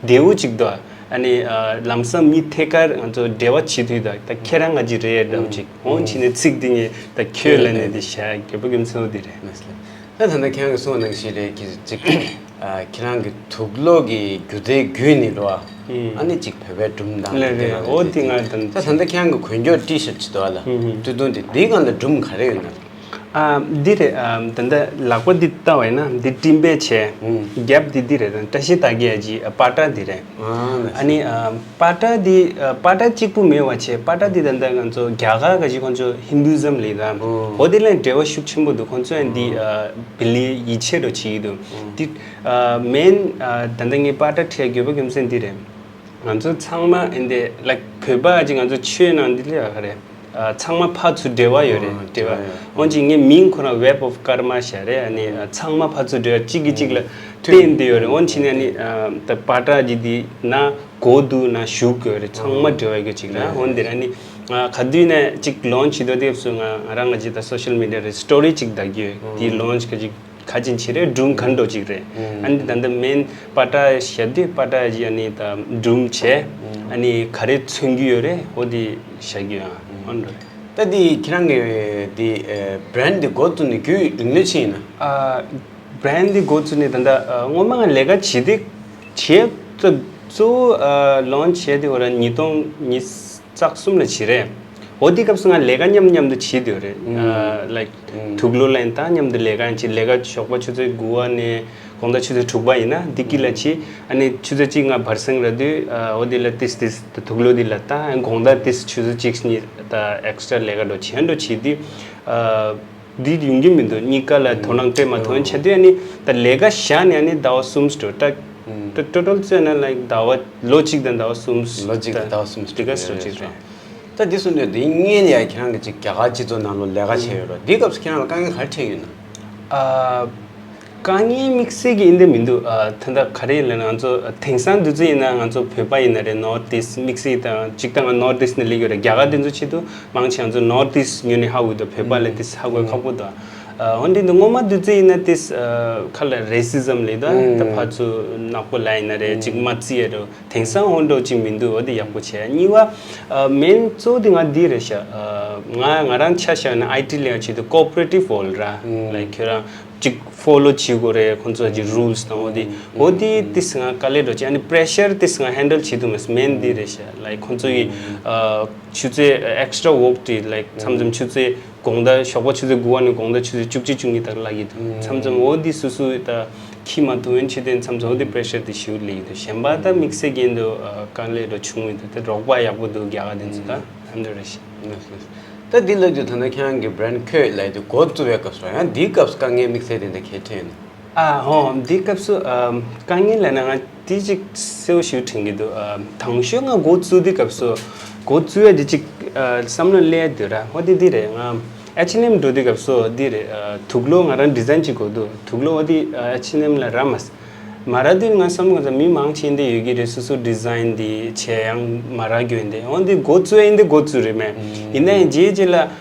བདེ་པོ་ཅིག་འདུག་ཨ་ནི་ཨ་ལམ་སང་མི་ཐད་ཀར་ང་ཚོ་འབྲེལ་བ་བྱེད་དུས་ད་ད་ཁྱེད་རང་ང་ཅིག་རེད་འདྲ་པོ་ཅིག་འོང་ཕྱིན་ནས་ཚིག་འདི་ངས་ད་ཁྱོད་ལ་ནས་འདི་བཤད་གྱོད་པ་རྒྱུ་མཚན་འོ་འདི་རེད། ད་ད་ལྟ་ཁྱེད་རང་གིས་གསུངས་པ་ནང་བཞིན་རེད། ཁྱེད་ཅིག་ཨ་ཁྱེད་རང་གི་དུག་ལོག་གི་སྒྱུ་རྩལ་བརྒྱུད་ནས་འགྲོ་བ། ཨ་ནི་ཅིག་བོད་པའི་སྒྲུང་དང་ལས་དེ་རེད། གང་འོ་དེ་ང་ད་ད་ད་ལྟ་ཁྱེད་རང་གི་གོན་རྒྱུ་T-shirt་ཅིག་འདུག་ཨ་ལ། སྟོད་ཐུང་དེ་འདིའི་སྒང་ལ་སྒྲུང་ག་རེ་ཡོད་ན། ཨ་འདི་རེད། ཨ་ད་ལྟ་ལག་པ་འདི་ལྟ་བ་ཡིན་ན་འདི་སྤྲིན་པའི་ཆས། རྒྱབ་འདི་འདི་རེད། བཀྲ་ཤིས་རྟགས་བརྒྱད་ཀྱི་པ་ཏྲ་འདི་རེད། ཨ་ནི་ཨ་པ་ཏྲ་འདི་ཨ་པ་ཏྲ་གཅིག་པུ་མེད་པ་བྱས། པ་ཏྲ་འདི་ད་ལྟ་ང་ཚོ་རྒྱ་གར་ག་ཅིག་ཁོང་ཚོ་Hinduism་ལས་ད་འོ་འདི་ལ་འབྲེལ་བ་ཤུགས་ཆེན་པོ་འདུག་ཁོང་ཚོ་ཡང་འདི་ཨ་བི་ལི་ཡིད་ཆེས་འགྲོ་བྱེད་ཀྱི་འདུག་འདི་ཨ་main་ཨ་ད་ལྟ་ངས་པ་ཏྲ་ཁྲིད་ཡ་དགོས་པ་རྒྱུ་མཚན་འདི་རེད། ང་ཚོ་ཚང་མ་ཨིན་དེ་like་བོད་པ་ཅིག་ང་ཚོ་ཆོས་ནང་འདི་ལས་ག་རེ། ཨ་ཚང་མ་ཕར་ཚུར་འབྲེལ་བ་ཡོད་རེད། ཨོ་འབྲེལ་བ། འབྲེལ་བ་ཡོད། འོན་ཀྱང་ངའི་མིང་ཁོ་རང་Web of Karma་ཞེས་རེད། ཨ་ནི་ཨ་ཚང་མ་ཕར་ཚུར་འབྲེལ་བ་གཅིག་གིས་གཅིག་ལ་བརྟེན་བསྡད་ཡོད་རེད། འོན་ཀྱང་ཨ་ནི་ཨ་ད་པ་ཏྲ་ཅིག་འདི་ན་སྒོ་འདུག་ན་གཞུག་གི་ཡོད་རེད། ཚང་མ་འབྲེལ་བ་ཡོད་ཅིག་ལ། འོན་ཏེ་ཨ་ནི་ཨ་ག་དུས་ནས་ཅིག་launch་བྱེད་དུས་དེབ་སུ་ང་ང་རང་ང་ཅིག་ད་social media་རེད་story་ཅིག་བདའ་གི་ཡོད། དེ་launch་ག་ཅིག་ག་ཅིག་བྱེད་རེད། སྒྲུང་ག་འགྲོ་ཅིག་རེད། ཨ་ནི་ད་ལྟ་main་པ་ཏྲ་བཤད་དུས་པ་ཏྲ་ཡི་ཨ་ནི་ད་སྒྲུང་བྱས། ཨ་ནི་ག་རེ་མཚོན་གྱི་ཡོད་རེད། འོ་དེ་བཤད་རྒྱུ་ཡང་འོ་འགྲོ་རེད། ད་དེ་ཁྱེད་རང་གི་དེ་brand་དེ་འགོ་བཙུགས་ནས་རྒྱུས་ལོན་ལོན་ཕྱིན་ཡིན་ན། ཨ་brand་དེ་འགོ་བཙུགས་ནས་ད་ལྟ་ཨ་སྔོན་མ་ང་ལས་ཀ་བྱེད་དུས་བྱས་གཙོ་གཙོ་བོ་ཨ་launch་བྱས་དུས་འོ་ར་ཉིས་སྟོང་ཉི་ཤུ་རྩ་གསུམ་ལ་བྱས་རེད། འོ་དེ་སྐབས་སུ་ང་ལས་ཀ་མཉམ་མཉམ་དུ་བྱེད་དུས་རེད། ཨ་like་དུག་ལོག་ལ་ཡིན་ད་མཉམ་དུ་ལས་ཀ་ཡང་བྱེད། ལས་ཀ་ཞོགས་པ་ཆུ་ཚོད་དགུ་པ་ནས་དགོང་དག་ཆུ་ཚོད་དྲུག་པ་ཡིན་ན་འདི་གི་ལ་བྱེད། ཨ་ནི་ཆུ་ཚོད་གཅིག་ང་བར་སེང་ར་དུས་ཨ་འོ་དེ་ལ་ཏིས་ཏིས་དུག་ལོག་འདི་ལ་ད་དགོང་དག་ཏིས་ཆུ་ཚོད་གཅིག་གཉིས་ད་extra་ལས་ཀ་འགྲོ་བྱེད་འགྲོ་བྱེད་དུས་ཨ་འདི་ཡོང་གི་མི་འདུག་གཉིས་ཀ་ལ་དོ་སྣང་སྤྲད་མ་ཐུབ་བྱས་དུས་ཨ་ནི་ད་ལས་ཀ་བཞག་ནས་ཨ་ནི་ཟླ་བ་གསུམ་འགྲོ་ད། ད་total་བཙལ་ན་like་ཟླ་བ་ལོ་གཅིག་དང་ཟླ་བ་གསུམ། ལོ་གཅིག་དང་ཟླ་བ་གསུམ་དེ་ག་སོ་གཅིག་རེད། ད་འདི་གསུངས་དུས་འདི་སྔོན་ཡང་ཁྱེད་རང་གི་ཅིག་རྒྱ་གར་སྤྱི་ཚོགས་ནང་ལོགས་ལས་ཀ་བྱས་ཡོད་རེད། འདི་སྐབས་སུ་ཁྱེད་རང་ལ་དཀའ་ངལ་ག་རེ་འཕྲད་ཡོད་ན། ཨ་དཀའ་ངལ་དམིགས་བསལ་གྱི་ཨིན་དེ་མི་འདུག་ཨ་ད་ལྟ་ག་རེ་ལབ་ན་ང་ཚོ་དེང་སང་དུས་ཚོད་ཡིན་ན་ང་ཚོ་བོད་པ་ཡིན་ན་རེད། North East་དམིགས་བསལ་དང་གཅིག་ད་ང་North East་ནས་སླེབས་ཡོད་རེད། རྒྱ་གར་དེ་ཚོ་ཆེད་དུ་མང་ཆེ་ང་ཚོ་North East་ངོས་ནས་ཧ་གོ་འདུག་བོད་པ་ལ་དེ་ཧ་གོ་ཁག་པོ་འདུག་ཨ་འོན་ཏེ་འདི་སྔོན་མ་དུས་ཚོད་ཡིན་ན་དེ་ཨ་ཁ་ལ་racism་ལབ་ད་ད་ཕར་ཚུར་ནག་པོ་ལབ་ཡིན་ན་རེད། ཅིག་མ་བརྩི་ཡ་རེད། དེང་སང་འོ་འདྲ་ཅིག་མི་འདུག་འོ་དེ་ཡག་པོ་བྱས། གཉིས་པ་ཨ་main་གཙོ་བོ་དེ་ང་འདི་རེད་ཤག་ཨ་ང་ང་རང་ཆ་བཞག་ན་IT་ལས་ཀ་བྱེད་དུས་cooperative་world་ར། like་ཁྱོད་རང་ཅིག་follow་བྱེད་དགོས་རེད། ཁོང་ཚོ་ཅིག་rules་དང་འོ་དེ་འོ་དེ་དེ་ང་དཀའ་ལས་འགྲོ་ཅིག་ཨ་ནི་pressure་དེ་ང་handle་བྱེད་ཐུབ་མེད། main་འདི་རེད་ཤག like་ཁོང་ཚོ་ཡི་ཨ་ཆུ་ཚོད་extra work་དེ་like་མཚམས་མཚམས་ཆུ་ཚོད་དགོང་དག་ཞོགས་པ་ཆུ་ཚོད་དགུ་པ་ནས་དགོང་དག་ཆུ་ཚོད་བཅུ་གཅིག་བཅུ་གཉིས་དག་ལ་ཡིན་དུས་མཚམས་མཚམས་འོ་འདི་སུ་སུ་ད་ ཁྱི་མ་ཐུང་ཡན་ཆེ་དེ་མཚམས་ཚོགས་དེ་པེ་རེ་ཤར་དེ་ཞུ་ལེགས་འདུག་གཞན་པ་ད་དམིགས་བསལ་གྱི་འདུག་དཀའ་ལས་རོ་ཆུང་ངུ་འདུག་དེ་རོགས་པ་ཡག་པོ་འདུག་རྒྱ་གར་དེ་ཚོ་ད་ཨ་འདྲ་རེ་ཞིག་ད་འདི་ལ་དུས་ད་ལྟ་ཁྱེད་རང་གི་བྷི་རེན་ཌི་ཁོས་ལ་དུས་འགོ་བཙུགས་པའི་སྐབས་སུ་ཡང་འདིའི་སྐབས་སུ་དཀའ་ངལ་དམིགས་བསལ་དེ་འདྲ་གལ་ཆེ་ཡོད་ན། ཨ་ཧོ་འདིའི་སྐབས་སུ་ཨ་དཀའ་ངལ་ལ་ན་ང་དེ་ཅིག་གསལ་པོ་ཞིག་དྲན་གྱི་འདུག་ཨ་དང་ཤོས་ང་འགོ་བཙུགས་དུས་སྐབས་སུ་འགོ་བཙུགས་ཡ་དེ་ཅིག་ཨ་བསམ་བློ་སླེབས་ཡ་དུས་ར་ཧོ་དེ་འདི་རེད། ང་ཨེཆ་ཨེན་ཨེམ་འགྲོ་དུས་སྐབས་སུ་འདི་རེད། ཨ་དུག་ལོག་ང་རང་ཌི་ཛའིན་ཅིག་དགོས་འདུག་དུག་ལོག་འོ་དེ་ཨེཆ་ཨེན་ཨེམ་ལ་རག་མ་སོང་། མ་རག་དུས་ང་བསམ་གི་འདུག་མི་མང་ཆེ་འདི་ཡོད་ཀྱི་རེད། སོ་སོ་ཌི་ཛའིན་འདི་བྱས་ཡང་མ་རག་རྒྱུ་ཡིན་ཏེ་འོ་འདི་འགོ་བཙུགས་ཡིན་འདི་འགོ་བཙུགས་རེད་མེད། ཡིན་ན་ཡང་རྗེས་རྗེས་ལ་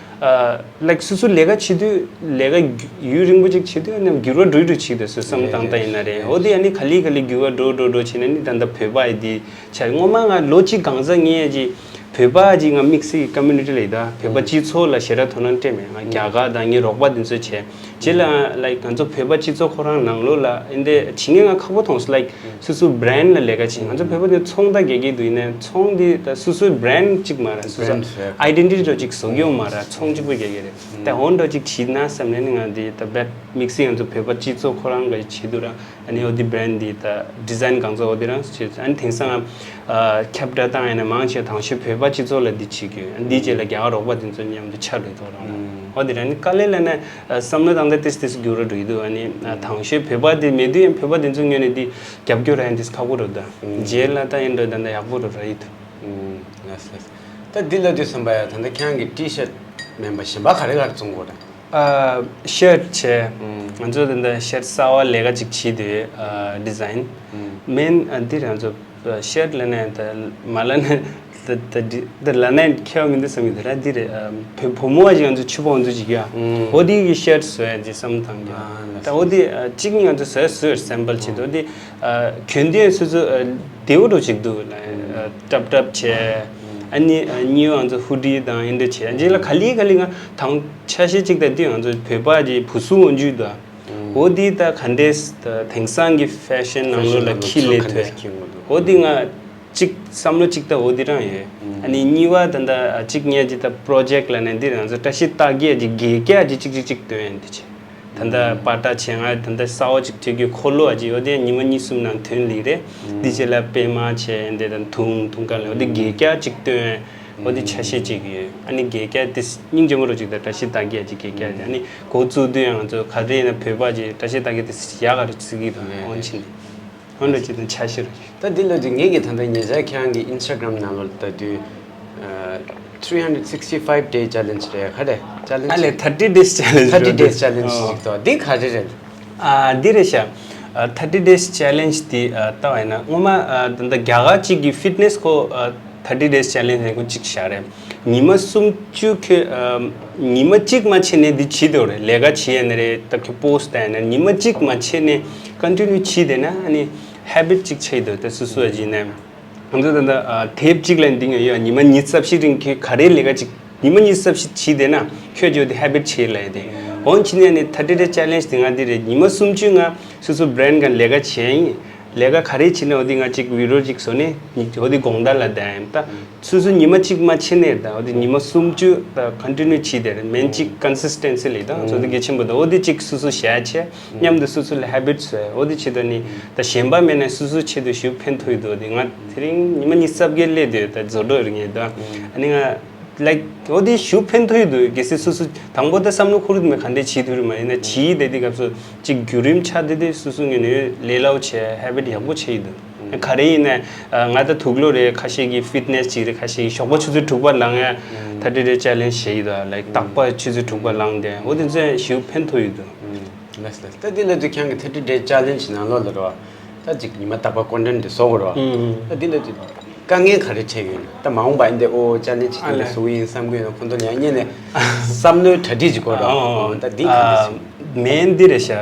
ཨ་ལའིག་སོ་སོ་ལས་ཀ་བྱེད་དུས་ལས་ཀ་ཡུན་རིང་པོ་ཅིག་བྱེད་དུས་ཨ་ནི་འགྱུར་བ་འགྲོ་འགྲོ་བྱེད་དུས་སོ་བསམ་བཏང་ད་ཡིན་ན་རེད། འོ་དེ་ཨ་ནི་ག་ལེ་ག་ལེ་འགྱུར་བ་འགྲོ་འགྲོ་འགྲོ་བྱས་ན་ནི་ད་ལྟ་བོད་པ་ཡི་འདི་བྱས་སྔོན་མ་ང་ལོ་གཅིག་གང་ཟག་ངས་ཀྱི་བོད་པ་ཅིག་ང་དམིགས་བསལ་གྱི་ཀོ་མུ་ནི་ཊི་ལ་ཡི་ད་བོད་པ་སྤྱི་ཚོགས་ལ་ཞེ་དྲག་དོ་སྣང་སྤྲད་མེད། ང་རྒྱ་གར་དང་ངའི་རོགས་པ་དེ་ཚོ་བྱས་རྗེས་ལ་ལའིག་ང་ཚོ་བོད་པ་སྤྱི་ཚོགས་ཁོ་རང་ནང་ལོགས་ལ་ཨིན་དེ་བྱེད་མཁན་ང་ཁག་པོ་མཐོང་སོང་། ལའིག་སོ་སོའི་བྷི་རེན་ཌི་ལ་ལས་ཀ་བྱེད་ང་ཚོ་བོད་པ་དེ་ཚོང་རྟགས་རྒྱག་གི་འདུག་ཡིན་ནའི་ཚོང་དེ་ད་སོ་སོའི་བྷི་རེན་ཌི་ཅིག་མ་རེད། སོ་སོ་ཨའི་ཌེན་ཊི་ཊི་འདྲ་ཅིག་བཟོ་གི་ཡོད་མ་རེད། ཚོང་གཅིག་པུ་རྒྱག་གི་རེད། ད་འོ་འདྲ་ཅིག་བྱེད་ན་བསམ་ནས་ནི་ང་དེ་ད་བེད་དམིགས་བསལ་ང་ཚོ་བོད་པ་སྤྱི་ཚོགས་ཁོ་རང་གི་བྱེད་དུས་རང་ཨ་ནི་འོ་དེ་བྷི་རེན་ཌི་དེ་ད་ཌི་ཛའིན་གང་ཚོ་འོ་དེ་རང་བྱེད། ཨ་ནི་དེང་སང་ཨ་ཁྱབ་བསྒྲགས་བཏང་ཡིན་ན་མང་ཆེ་དང་ཤོས་བོད་པ་སྤྱི་ཚོགས་ལ་འདི་བྱེད་དགོས། ཨ་ནི་འདི་རྗེས་ལ་རྒྱ་གར་རོགས་པ་དེ་ཚོ་མཉམ་དུ་ཆ་འགྲོ་ཐོག་རང་ལ་འོ་དེ་རང་ནི་དཀའ་ལས་ལ་ནི་བསམ་བློ་བཏང་ད་ཏིས་ཏིས་འགྱུར་ར་འགྲོ་ཡི་འདུག་ཨ་ནི་དང་ཤོས་བོད་པ་དེ་མེད་དུས་ཡང་བོད་པ་དེ་ཚོ་ངོས་ནས་འདི་རྒྱབ་སྐྱོར་ར་ཡང་ཏིས་ཁག་པོ་རེད་ད། རྗེས་ལ་ད་ཡིན་འགྲོ་ད་ད་ཡག་པོ་རེད་ར་ཡི་འདུག་ལགས་སོ། ད་འདི་ལ་དུས་བསམ་པ་ཡ་ད་ལྟ་ཁྱེད་རང་གི་ཊི་ཤར་ཊི་མིན་པ་གཞན་པ་ག་རེ་ག་རེ་བཙོང་གོ་ར། ཨ་ཤར་ཊི་བྱས། ང་ཚོ་ད་ལྟ་ཤར་ཊི་གསར་བ་ལས་ཀ་ཅིག་བྱེད་དུས་ཨ་ཌི་ཛའིན་མེན་ཨ་འདི་རེད། ང་ཚོ་ཤར་ཊི་ལ་ནས་ད་མ་ལ་ནས་ད་ད་འདི་ད་ལ་ནས་ཁྱེད་མི་འདུག་བསམ་གྱི་འདུག་ར། འདི་རེད། ཨ་བུ་བུ་མོ་བ་ཅིག་ང་ཚོ་ཕྱུ་པ་ང་ཚོ་ཅིག་ཡ་འོ་དེ་གི་ཤར་ཊི་བཟོ་ཡ་ཅིག་བསམ་བཏང་གི་ད་འོ་དེ་ཨ་གཅིག་ནི་ང་ཚོ་བཟོ་ཡ་བཟོས་སེམ་པལ་བྱེད་དུ་འོ་དེ་ཨ་གྱོན་དུས་སོ་སོ་ཨ་བདེ་བོ་འགྲོ་ཅིག་འདུག་ལ་ཨ་ཊབ་ཊབ་བྱས། ཨ་ནི་ཨ་གཉིས་པ་ང་ཚོ་ཧུ་ཌི་དང་ཨིན་འདྲ་བྱས། རྗེས་ལ་ག་ལེ་ག་ལེ་ང་དང་ཆ་ཤས་གཅིག་དང་དེ་ང་ཚོ་བོད་པ་གི་བུ་སུ་འོན་རྒྱུ་དང་འོ་དེ་ད་ག་འདྲས་ད་དེང་སང་གི་ཕེ་ཤན་ནང་ལོགས་ལ་ཁྱི་ལས་ཐོས་འོ་དེ་ང་གཅིག་བསམ་བློ་གཅིག་ད་འོ་དེ་རང་ཡོད། ཨ་ནི་གཉིས་པ་ད་ད་གཅིག་ཉལ་གཅིག་ད་པྲོ་ཇེག་ལ་ནས་འདི་ང་ཚོ་བཀྲ་ཤིས་རྟགས་བརྒྱད་ཀྱི་དགེ་རྒྱ་གཅིག་གཅིག་གཅིག་སྟོན་ཡན་དེ་བྱས། ད་ལྟ་པ་ཏྲ་བྱེད་ང་ད་ལྟ་གསར་བ་ཅིག་བྲིས་རྒྱུའི་འཁོར་ལོ་བ་ཅིག་འོ་དེ་ཉི་མ་གཉིས་གསུམ་ནང་ཐོན་ལེ་རེད། འདི་རྗེས་ལ་པད་མ་བྱས་འདི་དང་དུང་དུང་དཀར་ལ་འོ་དེ་དགེ་རྒྱ་ཅིག་སྟོན། འོ་དེ་ཆ་ཤས་ཅིག་ཡོད། ཨ་ནི་དགེ་རྒྱ་དེ་སྙིང་རྗེ་མོ་རུ་ཅིག་དང་བཀྲ་ཤིས་རྟགས་བརྒྱད་ཅིག་དགེ་རྒྱ་ཅིག་ཨ་ནི་འགོ་བཙུགས་དུས་ཡང་ང་ཚོ་ག་རེ་ཡིན་ན་བོད་པ་ཅིག་བཀྲ་ཤིས་རྟགས་བརྒྱད་དེ་ཡག་ག་རུ་བརྩི་གི་དང་འོན་ཕྱིན་ནི། ཧོན་ར་ཅི་དང་ཆ་ཤེས་ར། ད་འདི་ལ་དུས་ངེད་ཀྱི་ད་ལྟ་ཉེ་ཆར་ཁྱེད་རང་གི་ཨིན་སི་ཊ་གྷ་རམ་ནང་ལོགས་ལ་ལྟ་དུས་ཨ་three hundred sixty five day challenge རེད་ག་རེ་ཅལ་ལེན་ཇི་ཨ་ལས་thirty days challenge thirty days challenge ཞིག་ཏོ་འདི་ག་རེ་རེད། ཨ་འདི་རེད་ཤག་ཨ་thirty days challenge འདི་ཨ་ལྟ་བ་ཡིན་ན་སྔོན་མ་ཨ་ད་ལྟ་རྒྱ་གར་གཅིག་གི་ཕིཊ་ནེ་སི་ཁོ་ཨ་thirty days challenge ནས་ཁོ་གཅིག་བཞག་རེད། ཉི་མ་སུམ་ཅུ་ཁྱོད་ཨ་ཉི་མ་གཅིག་མ་བྱས་ནས་འདི་བྱེད་འདོད་རེད། ལས་ཀ་བྱེད་ཡ་ནི་རེད། ད་ཁྱོད་པོ་སི་ཊི་ལྟ་ཡ་ནི་རེད། ཉི་མ་གཅིག་མ་བྱས་ནས་ཀོན་ཊི་ནིའུ་བྱེད་བསྡད་ན་ཨ་ནི་ཧེ་བིཊ་ཅིག་ཆགས་འདུག་ད་སོ་སོ་ཨ་ཅིག་ནས་ང་ཚོ་ད་ལྟ་ཨ་དེབ་གཅིག་ལ་འདི་ང་ཡོད་ཉི་མ་ཉི་ཤུ་རྩ་བཞི་རིང་ཁྱོད་ག་རེ་ལས་ཀ་ཅིག་ཉི་མ་ཉི་ཤུ་རྩ་བཞི་བྱེད་བསྡད་ན་ཁྱོད་ཀྱི་འོ་དེ་ཧེ་བིཊ་ཆགས་ལ་ཡ་དེ་འོན་ཕྱིན་ནས་ནི་thirty day challenge དེ་ང་འདི་རེད། ཉི་མ་སུམ་ཅུ་ང་སོ་སོ་བྷི་རེན་ཌི་ག་ལས་ཀ་བྱས་ཡིན། ལས་ཀ་ག་རེ་བྱེད་ན་འོ་དེ་ང་གཅིག་བི་ཌི་ཡོ་གཅིག་བཟོ་ནས་འོ་དེ་དགོང་དག་ལ་བསྡད་ཡིན་ད། སོ་སོ་ཉི་མ་གཅིག་མ་ཕྱིན་ནས་ད་འོ་དེ་ཉི་མ་སུམ་ཅུ་ད་ཀོན་ཊི་ནིའུ་བྱས་བསྡད་རེད། མེན་གཅིག་ཀོན་སིས་ཊེན་སི་ལས་ད་ཚོ་དེ་གལ་ཆེན་པོ་ད་འོ་དེ་གཅིག་སོ་སོ་བྱས་བྱས་མཉམ་དུ་སོ་སོ་ལ་ཧེ་བིཊ་བཟོས་འོ་དེ་བྱེད་ད་ནི་ད་གཞན་པ་མེད་ན་སོ་སོ་ཆེད་དུ་ཞུ་ཕན་ཐོགས་ཡོད་དོ་དེ་ང་དེ་རིང་ཉི་མ་ཉི་ཤུ་རྩ་བརྒྱད་སླེབས་དུས་ད་རྫོགས་འགྲོ་རིང་ཡོད་ད་ཨ་ནི་ང་ལའིག་འོ་དེ་ཞུ་ཕན་ཐོགས་ཡོད་དོ་གལ་སྲིད་སོ་སོ་དང་པོ་ད་བསམ་བློ་འཁོར་དུ་མེད་ག་འདྲས་བྱེད་ཐུབ་རེད་མ་ཡིན་ན་བྱེད་ཡི་དེ་དེ་སྐབས་སུ་གཅིག་བརྒྱུད་རིམ་ཆགས་བསྡད་དེ་སོ་སོ་ངོས་ནས་ལས་སླ་བོ་བྱས་ཧེ་བིཊ་ཡག་པོ་བྱས་ཡི་འདུག་ག་རེ་ཡིན་ནའི་ང་ད་དུག་ལོག་རེད། ཁ་ཤས་ཀྱིས་ཕིཊ་ནེ་སི་ཅིག་རེད། ཁ་ཤས་ཀྱིས་ཞོགས་པ་ཆུ་ཚོད་དྲུག་པ་ལངས་ཡ་thirty day challenge བྱས་ཡི་འདུག་ལའིག་རྟག་པར་ཆུ་ཚོད་དྲུག་པ་ལངས་ཏེ་འོ་དེ་ཚོ་ཞེ་པོ་ཕན་ཐོགས་ཡི་འདུག་ལགས་ལགས། ད་འདི་ལ་དུས་ཁྱེད་ཀྱི་thirty day challenge ནང་ལོགས་ལ་རེད་བ། ད་ཅིག་ཉི་མ་རྟག་པར་ཀོན་ཊེན་ཊི་འདི་བཟོ་དགོས་རེད་བ། ད་འདི་ལ་དུས་དཀའ་ངལ་ག་རེ་འཕྲད་ཡོད། ད་མ་འོངས་པ་འདི་འོ་ཅལ་ལེན་ཇི་དེ་འདྲ་བཟོ་གི་ཡིན་བསམ་གི་ཡོད་ན་ཁོང་ཚོ་ལ་ཡང་ཉན་ནས་བསམ་བློའི་གྲ་སྒྲིག་ཅིག་དགོས་རེད་བ། ད་འདི་ག་འདྲ་ཞིག་མེན་འདི་རེད་ཤག་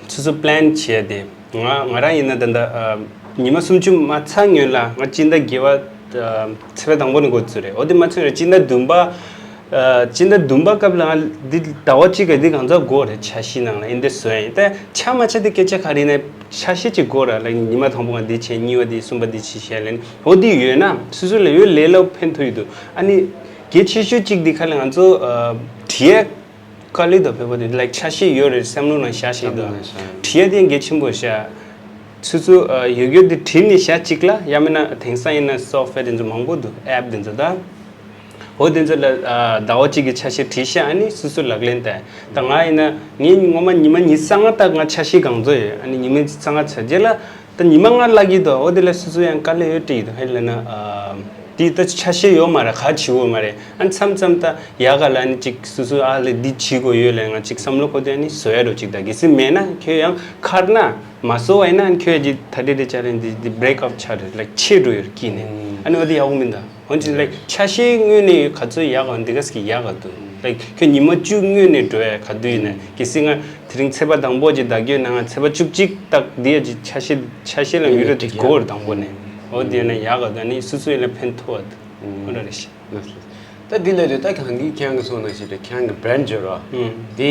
སོ་སོ་པི་ལན་བྱས་ཏེ། ང་ང་རང་ཡིན་ན་ད་ལྟ་ཉི་མ་སུམ་ཅུ་མ་ཚར་སྔོན་ལ་ང་སྤྱི་ཟླ་བརྒྱད་པ་ཚེས་པ་དང་པོ་ནས་འགོ་བཙུགས་རེད། འོ་དེ་མ་ཚར་སྔོན་ལ་སྤྱི་ཟླ་བདུན་པ་སྤྱི་ཟླ་བདུན་པ་སྐབས་ལ་ང་འདི་ཟླ་བ་གཅིག་ག་འདི་གང་ཚ་དགོས་རེད། འཆར་གཞི་ནང་ལ་ཡིན་དེ་བཟོས་ཡིན་ད་ཆ་མ་ཆ་དེ་སྐད་ཆ་ག་རེ་ཡིན་ན་འཆར་གཞི་གཅིག་དགོས་ར་ལ་ཉི་མ་དང་པོ་ང་འདི་བྱས་གཉིས་པ་འདི་གསུམ་པ་འདི་བྱས་བཤད་ལེན་འོ་དེ་ཡོད་ན་སོ་སོ་ལ་ཡོད་ལས་སླ་ཕན་ཐོགས་ཡོད་འདུག་ཨ་ནི་གལ་ཆེ་ཤོས་གཅིག་འདི་ཁ་ལ་ང་ཚོ་བྲིས་ཡས། དཀའ་ལས་དང་བོད་པ་དེ་ལའིཀ་ཆ་ཤས་ཡོད་རེད་བསམ་བློ་ནང་བཞག་ཤིག་འདུག་བྲིས་ཡ་དེ་གལ་ཆེན་པོ་བཞག་སོ་སོ་ཡོད་རྒྱུ་དེ་བྲིས་ནས་བཞག་གཅིག་ལ་ཡང་མིན་ན་དེང་སང་ཡིན་ན་སོཕ་ཝེར་དེ་ཚོ་མང་པོ་འདུག་ཨེབ་དེ་ཚོ་ད། འོ་དེ་ཚོ་ལ་ཟླ་བ་གཅིག་གི་ཆ་ཤས་བྲིས་ཤག་ཨ་ནི་སོ་སོ་ལག་ལེན་བསྟར། ད་ང་ཡིན་ན་ངས་ངོ་མ་ཉི་མ་ཉི་ཤུ་རྩ་ལྔ་ད་ང་ཆ་ཤས་གང་ཚོད་ཡོད། ཨ་ནི་ཉི་མ་ཉི་ཤུ་རྩ་ལྔ་ཚར་རྗེས་ལ་ད་ཉི་མ་ལྔ་བརླག་གི་འདུག་འོ་དེ་ལ་སོ་སོ་ཡང་དཀའ་ལས་ཡོད་བྲིས་འདུག་ཧེ་ལ་ན་དེ་ད་ཆ་ཤས་ཡོད་མ་རེད། ག་བྱེད་འོས་མ་རེད། ཨ་ནི་མཚམས་མཚམས་ད་ཡག་ག་ལ་ཨ་ནི་ཅིག་སོ་སོ་ཨ་ལས་འདི་བྱེད་དགོས་ཡོད་ལ་ང་ཅིག་བསམ་བློ་འཁོར་དུས་ཨ་ནི་བཟོ་ཡ་འགྲོ་ཅིག་ད་གལ་སྲིད་མེད་ན་ཁྱོད་ཡང་ཁར་ན་མ་བཟོ་བ་ཡིན་ན་ཨ་ནི་ཁྱོད་ཀྱི་ད་དེ་དེ་ཆ་རེད་འདི་འདི་བྷེ་རེག་ཨབ་ཆགས་རེད་ལའིཀ་ཆད་འགྲོ་ཡོད་སྐྱིད་ནས་ཨ་ནི་འོ་དེ་ཡག་པོ་མིན་ད། འོན་ཀྱང་ལའིཀ་ཆ་ཤས་སྔོན་ནས་ག་ཚོད་ཡག་ག་འདི་ག་ཟིག་ཡག་ག་འདུག་ལའིཀ་ཁྱོད་ཉི་མ་བཅུ་སྔོན་ནས་འགྲོ་ཡ་ག་དུས་ཡིན་ན་གལ་སྲིད་ང་དེ་རིང་ཚེས་པ་དང་པོ་ཅིག་ད་གྱོད་ན་ང་ཚེས་པ་བཅུ་གཅིག་ཏག་འདི་ཡ་ཅིག་ཆ་ཤས་ཆ་ཤས་ལ་ཡུ་རོ་དེ་གོ་བར་དང་པོ་ནས་འོ་དེ་ཡིན་ན་ཡག་ག་འདུག་ནི་སོ་སོ་ཡིན་ན་ཕན་ཐོགས་བ་འདུག་འོ་འདྲ་རེད་ཤག་ད་འདི་ལས་དུས་ད་གང་གིས་ཁྱེད་རང་གི་སོང་ན་ཞེས་པའི་ཁྱེད་རང་གི་བྷེ་རེན་ཌི་བརྗོད་རོགས་འདི་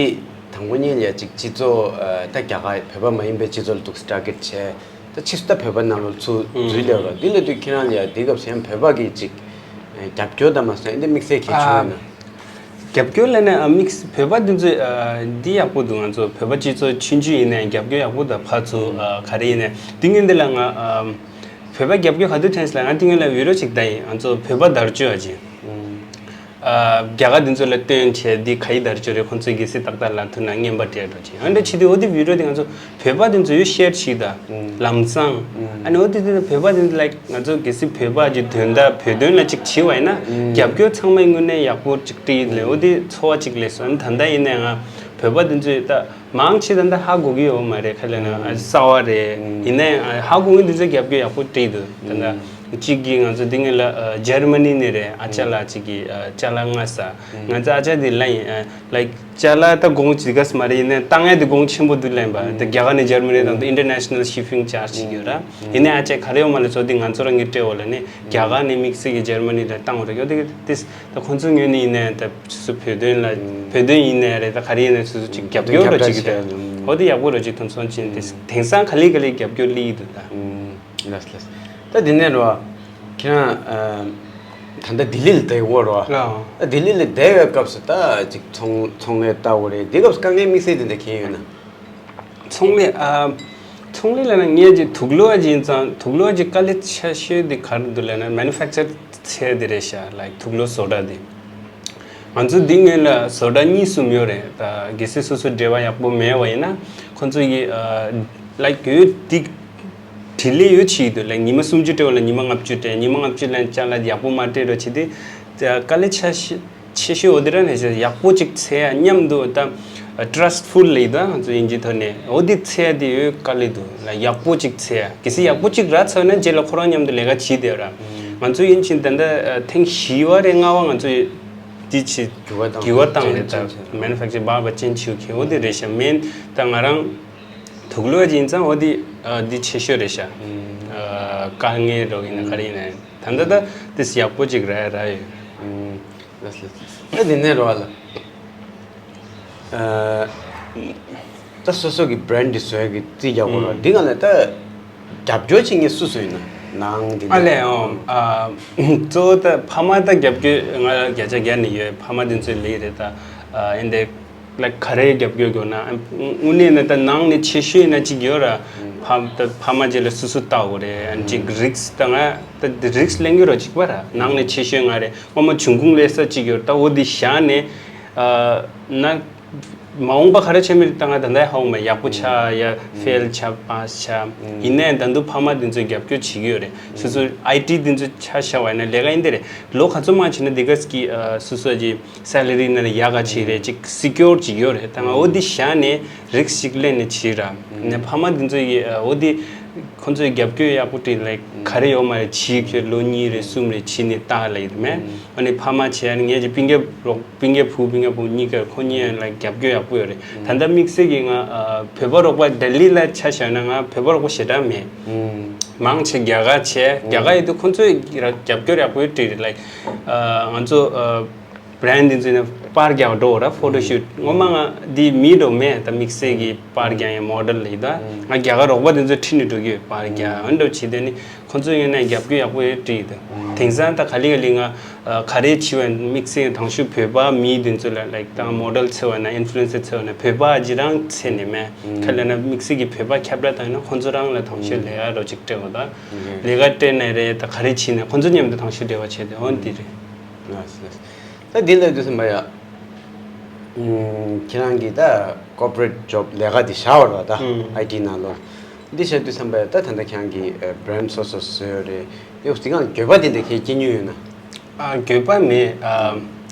དང་པོ་ཉིད་ལ་ཅིག་སྤྱི་ཚོགས་ད་རྒྱ་གར་བོད་པ་མ་ཡིན་པའི་སྤྱི་ཚོགས་ལ་འདུག་སེ་ཊར་གེ་ཊི་བྱས། ད་ཕྱིས་སུ་ད་བོད་པ་ནང་ལོགས་ཚུར་འཛུལ་ཡོད་ར། འདི་ལ་དུས་ཁྱེད་རང་ལ་ཡ་འདི་སྐབས་སུ་ཡང་བོད་པ་གི་ཅིག་རྒྱབ་སྐྱོར་དང་མ་སོན་འདི་དམིགས་བསལ་གལ་ཆུང་ཡོད་ན། རྒྱབ་སྐྱོར་ལ་ནི་དམིགས་བོད་པ་འདི་ཚོས་འདི་ཡག་པོ་འདུག་ང་ཚོ་བོད་པ་སྤྱི་ཚོགས་ཆུང་ཆུང་ཡིན་ནའི་རྒྱབ་སྐྱོར་ཡག་པོ་དང་ཕར་ཚུར་ག་རེ་ཡིན་ནའི་འདི་ངན་འདི་ལ་ང་བོད་པ་རྒྱབ་སྐྱོར་ག་དུས་ཐེངས་ལ་ང་འདི་ངན་ལ་བི་རོ་ཅིག་ད་ཡིན་ང་ཚོ་བོད་པ་དར་ཅོ་ཡ་ཅིག་རྒྱ་གར་འདི་ཚོ་ལ་སྟོན་བྱས་འདི་ག་ཡི་དར་ཅོ་རེད། ཁོང་ཚོས་གལ་སྲིད་ཏག་ཏག་ལ་ཐུག་ན་རྔན་པ་སྤྲད་འགྲོ་ཅིག་ཨ་འདྲ་བྱེད་དུས་འོ་དེ་བི་ཌིའོ་དེ་ང་ཚོ་བོད་པ་དེ་ཚོ་ཡོད་ཤེར་བྱེད་ད་ལམ་སང་ཨ་ནི་འོ་དེ་དེ་བོད་པ་དེ་ཚོ་ལའིཀ་ང་ཚོ་གལ་སྲིད་བོད་པ་གི་དོན་དག་བོད་དོན་ལ་ཅིག་བྱེད་བ་ཡིན་ན་རྒྱབ་སྐྱོར་ཚང་མའི་ངོས་ནས་ཡག་པོ་ཅིག་སྤྲད་ལེ་འོ་དེ་ཚོར་བ་ཅིག་སླེབས་སོང་། ཨ་ནི་ད་ལྟ་ཡིན་ནའི་ང་བོད་པ་དེ་ཚོས་ད་མང་ཆེ་ད་ལྟ་ཧ་གོ་གི་ཡོད་མ་རེད། ཁ་ལས་ན་གསར་བ་རེད། ཡིན་ནའི་ཧ་གོ་མཁན་དེ་ཚོས་རྒྱབ་སྐྱོར་ཡག་པོ་སྤྲད་འདུག་ད་ལྟ། གཅིག་གིས་ང་ཚོ་འདི་ངེད་ལ་ཇར་མ་ནི་ནས་རེད། ཨ་ཅག་ལགས་གཅིག་གིས་ཅ་ལག་ལྔ་ཟ། ང་ཚོ་ཨ་ཅག་འདི་ལ་ཡིན་ལའིཀ་ཅ་ལག་ད་གོང་ཇི་ག་སི་མ་རེད། ཡིན་ནའི་བཏང་ཡ་དེ་གོང་ཆེན་པོ་འདུག་ལབ་པ་དེ་རྒྱ་གར་ནས་ཇར་མ་ནི་དང་དུ་ཨིན་ཊར་ནེ་ཤ་ནལ་ཤི་པིང་ཅར་ཇི་ཡོད་ར། ཡིན་ནའི་ཨ་ཅག་ག་རེ་ཡོད་མ་ལ་ཚོ་འདི་ང་ཚོ་རང་གི་སྤྲད་འོ་ལ་ནི་རྒྱ་གར་ནས་དམིགས་བསལ་གྱི་ཇར་མ་ནི་ལ་བཏང་འོ་ར་ཡོད་དེ་དེ་ད་ཁོང་ཚོ་ངོས་ནས་ཡིན་ནའི་ད་སུ་བོད་དོན་ལ་བོད་དོན་ཡིན་ནའི་རེད། ད་ག་རེ་ཡིན་ནའི་སུ་སུ་ཅིག་རྒྱབ་སྐྱོར་རོ་ཅིག་ད་འོ་དེ་ཡག་པོ་རོ་ཅིག་དུ་མཚོན་ཕྱིན་དེ་དེང་སང་ག་ལེ་ག་ལེ་རྒྱབ་སྐྱོར་སླེབས་ཀྱི་འདུག་ད། ལགས་ལགས། ད་འདི་ནས་རོ། ཁྱེད་རང་ད་ལྟ་ལྡི་ལི་ལ་བསྡད་ཡོད་རོ། ད་ལྡི་ལི་ལ་བསྡད་པའི་སྐབས་སུ་ད་ཅིག་ཚོང་ཚོང་ལས་ལྟ་བུ་རེད། འདི་སྐབས་སུ་དཀའ་ངལ་དམིགས་བསལ་དེ་འདྲ་གང་ཡོད་ན། ཚོང་ལས་ཨ། ཚོང་ལས་ལ་ན་ངས་ཀྱི་དུག་ལོག་ཅིག་ཡིན་ཙང་དུག་ལོག་ཅིག་དཀའ་ལས་ཆེ་ཤོས་དེ་ག་རེ་འདུག་ལབ་ན་མེ་ནུ་ཕེག་ཅར་ཚད་དེ་རེད་ཤག་ལའིཀ་དུག་ལོག་བཟོ་གྲྭ་དེ། ང་ཚོ་འདི་སྔོན་ལ་བཟོ་གྲྭ་གཉིས་གསུམ་ཡོད་རེད། ད་གལ་སྲིད་སོ་སོ་འབྲེལ་བ་ཡག་པོ་མེད་པ་ཡིན་ན་ཁོང་ཚོ་ཡི་ལའིཀ་ཡོད་ཏིག་དྲི་ལས་ཡོད་ཆེ་འདུག་ལའིཀ་ཉི་མ་སུམ་ཅུ་སྤྲད་པ་ལ་ཉི་མ་ལྔ་བཅུ་སྤྲད། ཉི་མ་ལྔ་བཅུ་ལ་ཅ་ལག་ཡག་པོ་མ་སྤྲད་རོགས་བྱེད་དེ་དཀའ་ལས་ཆེ་ཤོས། ཆེ་ཤོས་འོ་དེ་ར་ནས་ཡག་པོ་ཅིག་ཚད་ཡ་མཉམ་དུ་ད་ཊ་ར་སི་ཊི་ཕུལ་ལབ་ད་ང་ཚོ་དབྱིན་ཇིའི་ཐོག་ནས་འོ་དེ་ཚད་ཡ་དེ་ཡོད་དཀའ་ལས་འདུག་ལ་ཡག་པོ་ཅིག་ཚད་ཡ་གལ་སྲིད་ཡག་པོ་ཅིག་རག་ཚར་ན་རྗེས་ལ་ཁོ་རང་མཉམ་དུ་ལས་ཀ་བྱེད་བསྡད་ར། ང་ཚོ་ཡིན་ཕྱིན་ད་ལྟ་ཐེངས་བཞི་བ་རེད་ལྔ་བ་ང་ཚོ་དེ་ཆེ་འགྱུར་བ་བཏང་འགྱུར་བ་བཏང་རེད། ད་མེ་ནུ་ཕེག་ཅར་བར་བ་ཅན་ཆེ་བ་ཁེ་འོ་དེ་རེད་ཤག་མེན་ད་ང་རང་དུག་ལོག་ཡིན་ཙང་འོ་དེ་དེ་ཆེ་ཤོས་རེད་ཤག་དཀའ་ངལ་རོགས་ཡིན་ན་ག་རེ་ཡིན་ན་ད་ལྟ་ད་དེ་ཡག་པོ་ཅིག་རག་རག་ཡོད། ལགས་ལགས། ད་དེ་ནས་རོ་ལ། ཨ། ད་སོ་སོ་གི་བྷེ་རེན་ཌི་འདི་བཟོ་ཡ་གི་རྩིས་རྒྱག་དགོས་རོ། འདི་ག་ལ་ད་རྒྱབ་སྐྱོར་བྱེད་མཁན་སུ་སུ་ཡིན་ན་ནང་འདི་ཨ་ལས་ཨོ། ཨ། གཙོ་བོ་ད་ཕ་མ་ད་རྒྱབ་སྐྱོར་ང་བརྒྱ་ཆ་བརྒྱ་ནས་ཡོད། ཕ་མ་དེ་ཚོའི་ལས་རེད་ད། ཨ་ཡིན་དེ་ལ་ག་རེ་རྒྱབ་སྐྱོར་དགོས་ན་དངོས་གནས་ན་ད་ནང་ནས་ཆེ་ཤོས་ཡིན་ན་གཅིག་ཡོད་ར། ཕ་ད་ཕ་མ་རྗེས་ལ་སུ་སུ་ལྟ་དགོས་རེད། ཨ་གཅིག་རིགས་ད་ང་ད་རིགས་ལེན་གྱི་རོ་གཅིག་པ་ར་ནང་ནས་ཆེ་ཤོས་ང་རེད། ངོ་མ་འབྱུང་ཁུངས་ལས་ས་གཅིག་ཡོད་ད་འོ་འདི་བཞག་ནས་ཨ་ན་མ་འོངས་པ་ག་རེ་བྱེད་མི་རེད་ད་ང་ད་ལྟ་ཧ་གོ་མ་ཡག་པོ་ཆགས་ཡ་ཕེལ་ཆགས་པ་ཆགས་ཡིན་ནའི་ད་དུང་ཕ་མ་འདི་ཚོས་རྒྱབ་སྐྱོར་བྱེད་ཀྱི་ཡོད་རེད། སོ་སོ་ཨའི་ཊི་འདི་ཚོ་ཆ་བཞག་པ་ཡིན་ན་ལས་ཀ་ཡིན་འདི་རེད། ལོ་ག་ཚོད་མང་བྱས་ན་འདི་ག་གི་སོ་སོ་གི་སེ་ལ་རི་ན་ཡག་ག་ཅིག་རེད་ཅིག་སི་ཀྱོར་ཅིག་ཡོད་རེད། ད་ང་འོ་འདི་བཞག་ནས་རིགས་ཤིག་ལེན་ནས་བྱེད་ར་ནས་ཕ་མ་འདི་ཚོ་ཡི་འོ་འདི་ཁོང་ཚོའི་རྒྱབ་སྐྱོར་ཡག་པོ་བྱས་ལའིཀ་ག་རེ་ཡོད་མ་རེད་བྱེད་ཁྱོད་ལོ་གཉིས་རེད་གསུམ་རེད་བྱས་ནས་ལྟ་ལ་ཡིན་མེད། ཨ་ནི་ཕ་མ་བྱས་ནས་ངས་ཀྱི་སྤུན་ཀྱག་རོགས་སྤུན་ཀྱག་བུ་སྤུན་ཀྱག་བུ་གཉིས་ཀ་ཁོ་གཉིས་ཡང་ལའིཀ་རྒྱབ་སྐྱོར་ཡག་པོ་ཡོད་རེད། ད་ལྟ་དམིགས་བསལ་གྱི་ང་བོད་པ་རོགས་པ་ལྡི་ལི་ལ་ཆ་བཞག་ན་ང་བོད་པ་རོགས་པ་ཞེ་དྲག་མེད། མང་ཆེ་རྒྱ་གར་བྱས་རྒྱ་གར་ཡོད་དུས་ཁོང་ཚོས་ར་རྒྱབ་སྐྱོར་ཡག་པོ་ཡོད་བྲིས་རེད་ལའིཀ་ང་ཚོ་བྷེ་རེན་ཌི་འདི་ཚོ་ནས་པར་རྒྱག་འགྲོ་ར་ཕོ་ཊོ་ཤུ་ཊི་ངོ་མ་ང་འདི་མི་འགྲོ་མེད་ད་དམིགས་བསལ་གྱི་པར་རྒྱག་ཡ་མོ་ཌེལ་ལ་ཡིན་ད་ང་རྒྱ་གར་རོགས་པ་འདི་ཚོ་ཁྲིད་ནས་འགྲོ་གི་ཡོད་པར་རྒྱག་ཨ་འདྲ་བྱེད་དེ་ནི་ཁོང་ཚོ་ཡིན་ན་རྒྱབ་སྐྱོར་ཡག་པོ་ཡོད་བྲིས་ད་ དེང་སང་ད་ག་ལེ་ག་ལེ་ང་ག་རེ་བྱེད་པ་དམིགས་བསལ་དང་ཤོས་བོད་པ་མི་དེ་ཚོ་ལ་like ད་མོ་ཌེལ་ཚོ་བ་ན་ཨིན་ཕུ་ལུ་ཨེན་སར་ཚོ་བ་ན་བོད་པ་ཅིག་རང་ཚེ་ནས་མེད་ཁ་ལ་ན་དམིགས་བསལ་གྱི་བོད་པ་ཁྱབ་ར་དང་ན་ཁོང་ཚོ་རང་ལ་དང་ཤོས་ལས་ཀ་རོ་ཅིག་སྤྲད་འོ་ད་ལས་ཀ་སྤྲད་ནས་རེད་ད་ག་རེ་བྱེད་ནས་ཁོང་ཚོ་མཉམ་དུ་དང་ཤོས་འབྲེལ་བ་བྱས་ཏེ་འོ་འདི་རེད། ད་འདི་ལ་དུས་སམ་པ་ཡ། ཁྱེད་རང་གིས་ད་corporate job ལས་ཀ་འདི་བཞག་པ་རེད་བ་ད་ཨའི་ཊི་ནང་ལོགས། འདི་བྱས་དུས་སམ་པ་ཡ་ད་ད་ལྟ་ཁྱེད་རང་གིས་brand སོ་སོ་བཟོས་རེད། དེ་འོ་དེ་གང་འགྱོད་པ་དེ་འདྲ་གས་སྐྱེ་མྱོང་ཡོད་ན། ཨ་འགྱོད་པ་མེད། ཨ་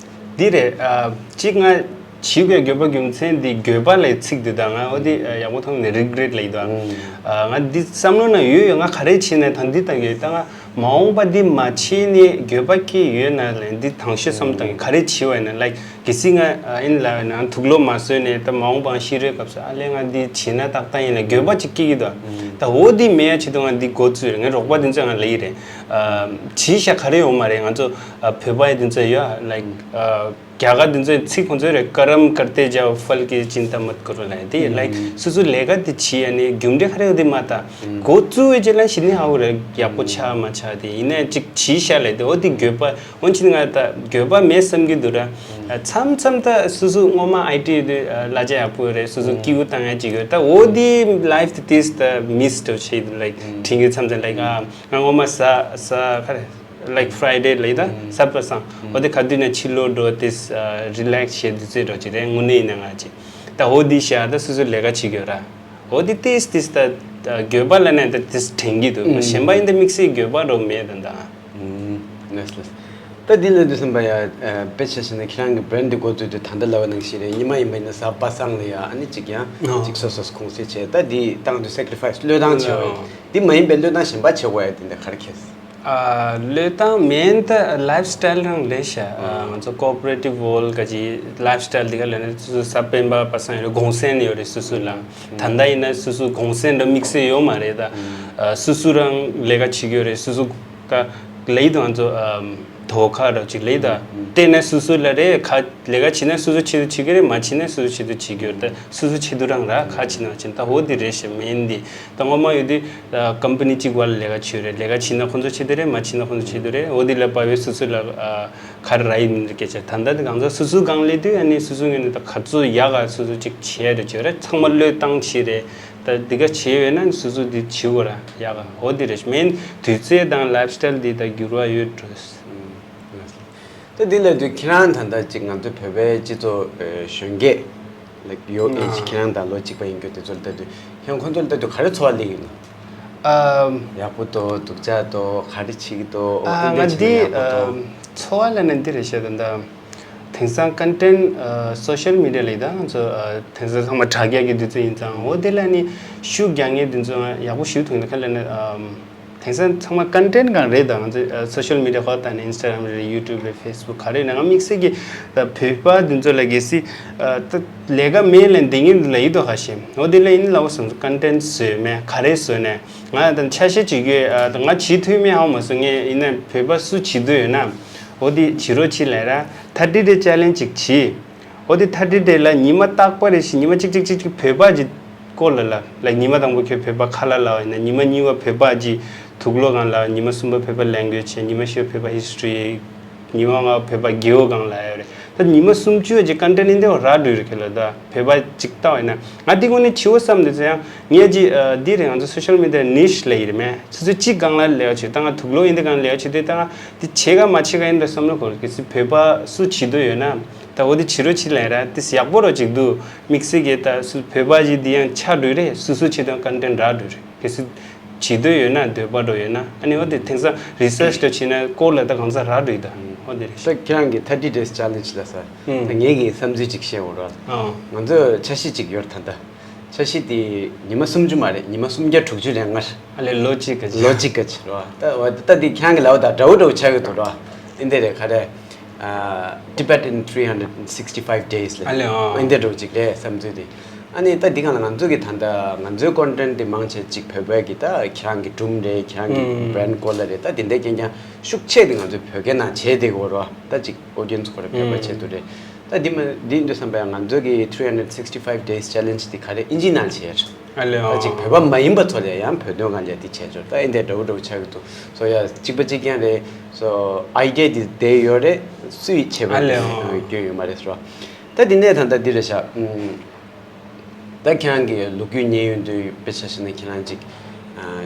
འདི་རེད། ཨ་གཅིག་ང་བྱེད་དགོས་འགྱོད་པ་རྒྱུ་མཚན་འདི་འགྱོད་པ་ལས་ཚིག་འདི་དང་ང་འོ་དེ་ཡག་པོ་མཐོང་ནས་regret ལབ་ཡི་དོ། ང་འདི་བསམ་བློ་ན་ཡོད་ཡོད་ང་ག་རེ་བྱེད་ནས་ད་འདི་ལྟ་གི་ད་ང་མ་འོངས་པ་འདི་མ་བྱེད་ནས་འགྱོད་པ་སྐྱེ་ཡོད་ན་ལས་འདི་དང་ཤོས་བསམ་བཏང་གི་ག་རེ་བྱེད་བ་ཡིན་ན་like གལ་སྲིད་ང་ཨ་ཨིན་ལ་ན་དུག་ལོག་མ་བཟོས་ནས་ད་མ་འོངས་པའང་ཤི་རོའི་སྐབས་སུ་ཨ་ལས་ང་འདི་བྱེད་ན་ཏག་ཏག་ཡིན་ལ་འགྱོད་པ་ཅིག་སྐྱེ་གི་འདུག་ད་འོ་འདི་མེད་ཡ་ཆེད་དུ་ང་འདི་འགོ་བཙུགས་རེད། ངའི་རོགས་པ་འདི་ཚོས་ང་ལ་ཡི་རེད། བྱེད་ཤ་ག་རེ་ཡོང་མ་རེད། ང་ཚོ་བོད་པ་ཡི་འདི་ཚོ་ཡོད་like རྒྱ་གར་འདི་ཚོའི་ཚིག་ཁོང་ཚོའི་རེད། ཀ་རམ་ཀར་ཏེ་ཇ་ཕལ་ཀི་ཅིན་ཏ་མད་ཀུ་རུ་ལ་དེ་like སོ་སོ་ལས་ཀ་དེ་བྱེད་ཡ་ནི་རྒྱུ་འབྲས་ག་རེ་ཡོད་དེ་མ་ད་འགོ་བཙུགས་བའི་རྗེས་ལ་ཞི་ནི་ཧ་གོ་རེད། ཡག་པོ་ཆགས་མ་ཆགས་དེ་ཡིན་ནའི་ཅིག་བྱེད་ཤ་ལས་དེ་འོ་དེ་འགྱོད་པ། འོན་ཀྱང་ང་ད་འགྱོད་པ་མེད་བསམ་གྱི་འདུག་ར། མཚམས་མཚམས་ད་སོ་སོ་སྔོན་མ་ཨའི་ཊི་དེ་གླ་ཆ་ཡག་པོ་རེད། སོ་སོ་སྐྱིད་པོ་བཏང་ཡ་ཅིག་ཡོད་ད་འོ་དེ་life དེ་ཏིས་ད་miss དུ་བྱེད་like དྲན་གྱི་མཚམས་མཚམས་like ཨ་ང་སྔོན་མ་ཟ་ཟ་ག་རེ་like Friday ལ་ད་གཟའ་པ་སངས་འོ་དེ་ག་དུས་ན་ཕྱི་ལོགས་འགྲོ་ཏིས་relax བྱེད་དུས་ཚོད་འགྲོ་ཅིག་རེད། དངོས་གནས་ཡིན་ན་ང་ཅིག་ད་འོ་དེ་ཤ་ད་སོ་སོ་ལས་ཀ་བྱེད་གི་ཡོད་ར། འོ་དེ་ཏིས་ཏིས་ད་འགྱོད་པ་ལ་ནས་ད་ཏིས་དྲན་གྱི་འདུག་གཞན་པ་ཡིན་ད་དམིགས་བསལ་འགྱོད་པ་རོ་མེད་ད་ད། ལགས་ལགས། ད་འདི་ལ་དུས་སམ་པ་ཡ་དཔེ་ཆ་བཞག་ན་ཁྱེད་རང་གི་brand འདི་འགོ་བཙུགས་དུས་ད་ལྟ་ལབ་པ་ནང་བཞིན་རེད། ཉི་མ་ཡིན་པ་ཡིན་ན་གཟའ་པ་སངས་ལ་ཡ་ཨ་ནི་གཅིག་ཡང་གཅིག་སོ་སོ་གུང་སེང་བྱས། ད་འདི་བཏང་དུས་sacrifice བློས་བཏང་བྱས་པ་ཡིན། འདི་མ་ཡིན་པའི་བློས་བཏང་གཞན་པ་བྱེད་དགོས་ཡ་དེ་འདྲ་ག་རེ་ཁེལ། ཨ་བློས་བཏང་མིན་ད་lifestyle རང་རེད་ཤག་ང་ཚོ་cooperative world ག་ཅི་lifestyle འདི་ག་ལ་ནི་སོ་སོ་གཟའ་སྤེན་པ་པ་སངས་ཡོད་རེད། གུང་སེང་ཡོད་རེད། སོ་སོ་ལ་ད་ལྟ་ཡིན་ན་སོ་སོ་གུང་སེང་འདྲ་དམིགས་བསལ་ཡོད་མ་རེད། ད་སོ་སོ་རང་ལས་ཀ་བྱེད་ཀྱི་ཡོད་རེད། སོ་སོ་ཀ་ལས་དང་ང་ཚོ་དོ་ཁ་ར་ཅིག་ལས་ད་བལྟས་ན་སོ་སོ་ལ་རེད། ཁ་ལས་ཀ་བྱེད་ན་སོ་སོ་ཆེད་དུ་བྱེད་ཀྱི་རེད། མ་བྱེད་ན་སོ་སོ་ཆེད་དུ་བྱེད་ཀྱི་ཡོད་རེད། ད་སོ་སོ་ཆེད་དུ་རང་ར་ཁ་བྱེད་ན་བྱེད་ད་འོ་དེ་རེད་ཤག་མིན་འདི་ད་ངོ་མ་ཡོད་དུས་company གཅིག་བར་ལ་ལས་ཀ་བྱེད་རེད། ལས་ཀ་བྱེད་ན་ཁོང་ཚོ་ཆེད་དུ་རེད། མ་བྱེད་ན་ཁོང་ཚོ་ཆེད་དུ་རེད། འོ་དེ་ལ་བབས་པའི་སོ་སོ་ལ་ག་རེ་ར་ཡིན་སྐད་ཆ་ད་ལྟ་དེ་གང་ཚོ་སོ་སོ་གང་ལས་དུས་ཨ་ནི་སོ་སོ་ངོས་ནས་ད་ག་ཚོད་ཡག་ག་སོ་སོ་གཅིག་བྱས་རེད་བྱས་རེད། ཚང་མ་བློས་བཏང་བྱས་རེད། ད་འདི་ག་བྱས་ཡོད་ན་ནི་སོ་སོ་འདི་བྱེད་དགོས་ར་ཡག་ག་འོ་དེ་རེད། མིན་དུས་ཚོད་དང་lifestyle འདི་ད་འགྱུར་བ་ཡོད་འགྲོ། ད་འདི་ལ་དུས་ཁྱེད་རང་ད་ལྟ་ཅིག་ང་ཚོ་བོད་པའི་སྤྱི་ཚོགས་གཞོན་སྐྱེས་like your age ཁྱེད་རང་དང་ལོ་གཅིག་པ་ཡིན་རྒྱུ་དེ་ཚོ་ལ་ལྟ་དུས་ཁྱེད་རང་ཁོང་ཚོ་ལ་ལྟ་དུས་ག་རེ་ཚོར་བ་སླེབས་ཡོད་ན། ཨ་ཡག་པོ་འདུག་སྡུག་ཅག་འདུག་ག་རེ་བྱེད་ཀྱི་འདུག་ཨ་ང་འདི་ཚོར་བ་ལ་ནི་འདི་རེད་ཤག་ད་ལྟ་དེང་སང་content social media ལས་ད་ང་ཚོ་དེང་སང་ཚང་མ་དྲ་རྒྱ་གི་དུས་ཚོད་ཡིན་ཙང་འོ་དེ་ལ་ནི་ཤུགས་རྒྱག་མཁན་དེ་ཚོ་ཡག་པོ་ཞིག་ཐུག་ཡོད་ན་ག་ལ་ནི། དེང་སང་ཚང་མ་content གང་རེད། ད་ང་ཚོ་social media ཧོ་ད་ནི་Instagram རེད། YouTube རེད། Facebook ག་རེ་ཡིན་ན་ང་དམིགས་བསལ་གྱི་ད་བོད་པ་འདི་ཚོ་ལ་གལ་སྲིད་ད་ལས་ཀ་མེད་ལ་འདི་ངན་ལ་ཡིད་དོ་ཁ་ཤས་འོ་དེ་ལ་ཡིན་ལ་འོ་སོང་ཚོ་content བཟོས་མེད་ག་རེ་བཟོས་ནས་ང་ད་ཆ་ཤས་ཅིག་ཡོད། ད་ང་བྱེད་ཐུབ་མེད་ཧ་མ་སོང་ངས་ཡིན་ན་བོད་པ་སུ་བྱེད་འདོད་ཡོད་ན་འོ་དེ་བྱེད་རོགས་བྱེད་ལས་ར་thirty day challenge ཅིག་བྱེད། འོ་དེ་thirty day ལ་ཉི་མ་རྟག་པ་རེ་བཞིན་ཉི་མ་གཅིག་གཅིག་གཅིག་གཅིག་བོད་པ་ཅིག་སྐོར་ལ་ལ་ལ་ཉི་མ་དང་པོ་ཁྱོད་བོད་པ་ཁ་ལ་ལ་བ་ཡིན་ན་ཉི་མ་གཉིས་པ་བོད་པ་ཅིག་དུག་ལོག་སྒང་ལ་ཉི་མ་གསུམ་པ་བོད་པ་language བྱས། ཉི་མ་བཞི་པ་བོད་པ་history ཉི་མ་ལྔ་པ་བོད་པ་རྒེད་འོག་སྒང་ལ་ཡོད་རེད། ད་ཉི་མ་སུམ་ཅུ་ཅིག་content ཡིན་དེ་ར་འགྲོ་རེད། ཁྱོད་ལ་ད་བོད་པ་ཅིག་ལྟ་བ་ཡིན་ན་ང་དེ་ངོ་ནས་བྱིའོ་བསམ་དེ་ཚོ་ཡང་ངས་ཅིག་འདི་རེད། ང་ཚོ་social media niche ལ་ཡིན་རེད་མེད་ཚོ་ཚོ་གཅིག་སྒང་ལ་ལས་བྱེད་ད་ང་དུག་ལོག་ཡིན་དེ་སྒང་ལས་བྱེད་དེ་ད་ང་དེ་བྱེད་ག་མ་བྱེད་ག་ཡིན་ད་བསམ་བློ་འཁོར། གལ་སྲིད་བོད་པ་སུ་བྱེད་འདོད་ཡོད་ན། ད་འོ་དེ་བྱེད་རོགས་བྱེད་ལན་ར་དེ་ཡག་པོ་རོ་ཅིག་འདུག་དམིགས་བསལ་གྱི་ད་སུ་བོད་པ་ཅིག་འདི་ཡང་ཆགས་འགྲོ་རེད། སུ་སུ་བྱེད་དང་content རག་འགྲོ་རེད། གལ་སྲིད་བྱེད་འདོད་ཡོད་ན་འདོད་པ་འགྲོ་ཡོད་ན་ཨ་ནི་འོ་དེ་དེང་སང་research དུ་བྱེད་ན་སྐོར་ལ་ད་གང་ས་རག་འགྲོ་ཡི་ད་འོ་དེ་རེད། ད་ཁྱེད་རང་གི་thirty days challenge ལ་ས་ད་ངེད་ཀྱི་བསམ་ཚུལ་ཅིག་བཤད་འོ་ར། ང་ཚོ་འཆར་གཞི་ཅིག་ཡོད་ད་ད། འཆར་གཞི་དེ་ཉི་མ་སུམ་ཅུ་མ་རེད། ཉི་མ་སུམ་བརྒྱ་དྲུག་ཅུ་རེ་ལྔ། ཨ་ལས་ལོ་གཅིག་ག་ཅིག་ལོ་གཅིག་ག་ཅིག་རེད་བ། ད་འོ་ད་འདི་ཁྱེད་རང་གི་ལབ་ད་འདྲ་བོ་འདྲ་བོ་ཆགས་ཀྱི་འདུག་རེད་བ། ཨིན་དེ་རེད་ག་རེ། Tibet in three hundred sixty-five days ལ། ཨ་ལས་ཨོ། ཨིན་དེ་འདྲ་བོ་ཅིག་རེད་བསམ་ཚུལ་དེ། ཨ་ནི་ད་འདི་གང་ལ་ང་ཚོ་གི་ད་ལྟ་ང་ཚོའི་content དེ་མང་ཆེ་ཅིག་བོད་པའི་གི་ད་ཁྱེད་རང་གི་སྒྲུང་རེད། ཁྱེད་རང་གི་brand སྐོར་ལ་རེད། ད་དེ་འདྲའི་རྐྱང་རྐྱང་ཤུགས་ཆེ་དེ་ང་ཚོའི་བོད་སྐད་ནང་བྱས་དེ་གོ་རེད་བ། ད་ཅིག་audience ཁོ་རེ་བོད་པ་ཆེད་དུ་རེད། ད་འདི་མ་འདི་འདུག་བསམ་པ་ཡང་ང་ཚོ་གི་three hundred sixty-five days challenge འདི་ག་རེ་ཨིན་ཇི་ནང་བྱས། ཨ་ལེ། ད་ཨོ། ཅིག་བོད་པ་མ་ཡིན་པ་ཚོ་ལ་ཡང་བོད་དོན་སྒང་ལ་འདི་བྱས་ཆོག་ད་ཨིན་དེ་འདྲ་བོ་འདྲ་བོ་ཆགས་ཀྱི་འདུག་སོ་ཡ་གཅིག་པ་གཅིག་རྐྱང་རེད། སོ་ཨའི་ཌི་ཡ་འདི་བསྡད་ཡོད་རེད། སུས་བྱས་པ་ཨ་ལེ། འདི་ཨོ། སྐྱོན་ཡོད་མ་རེད་སོ། ད་འདི་ནས་ད་ལྟ་འདི་རེད་ཤག་ད་ཁྱེད་རང་གི་ལོ་རྒྱུས་ཉན་ཡོང་དུས་དཔེ་ཆ་བཞག་ན་ཁྱེད་རང་ཅིག་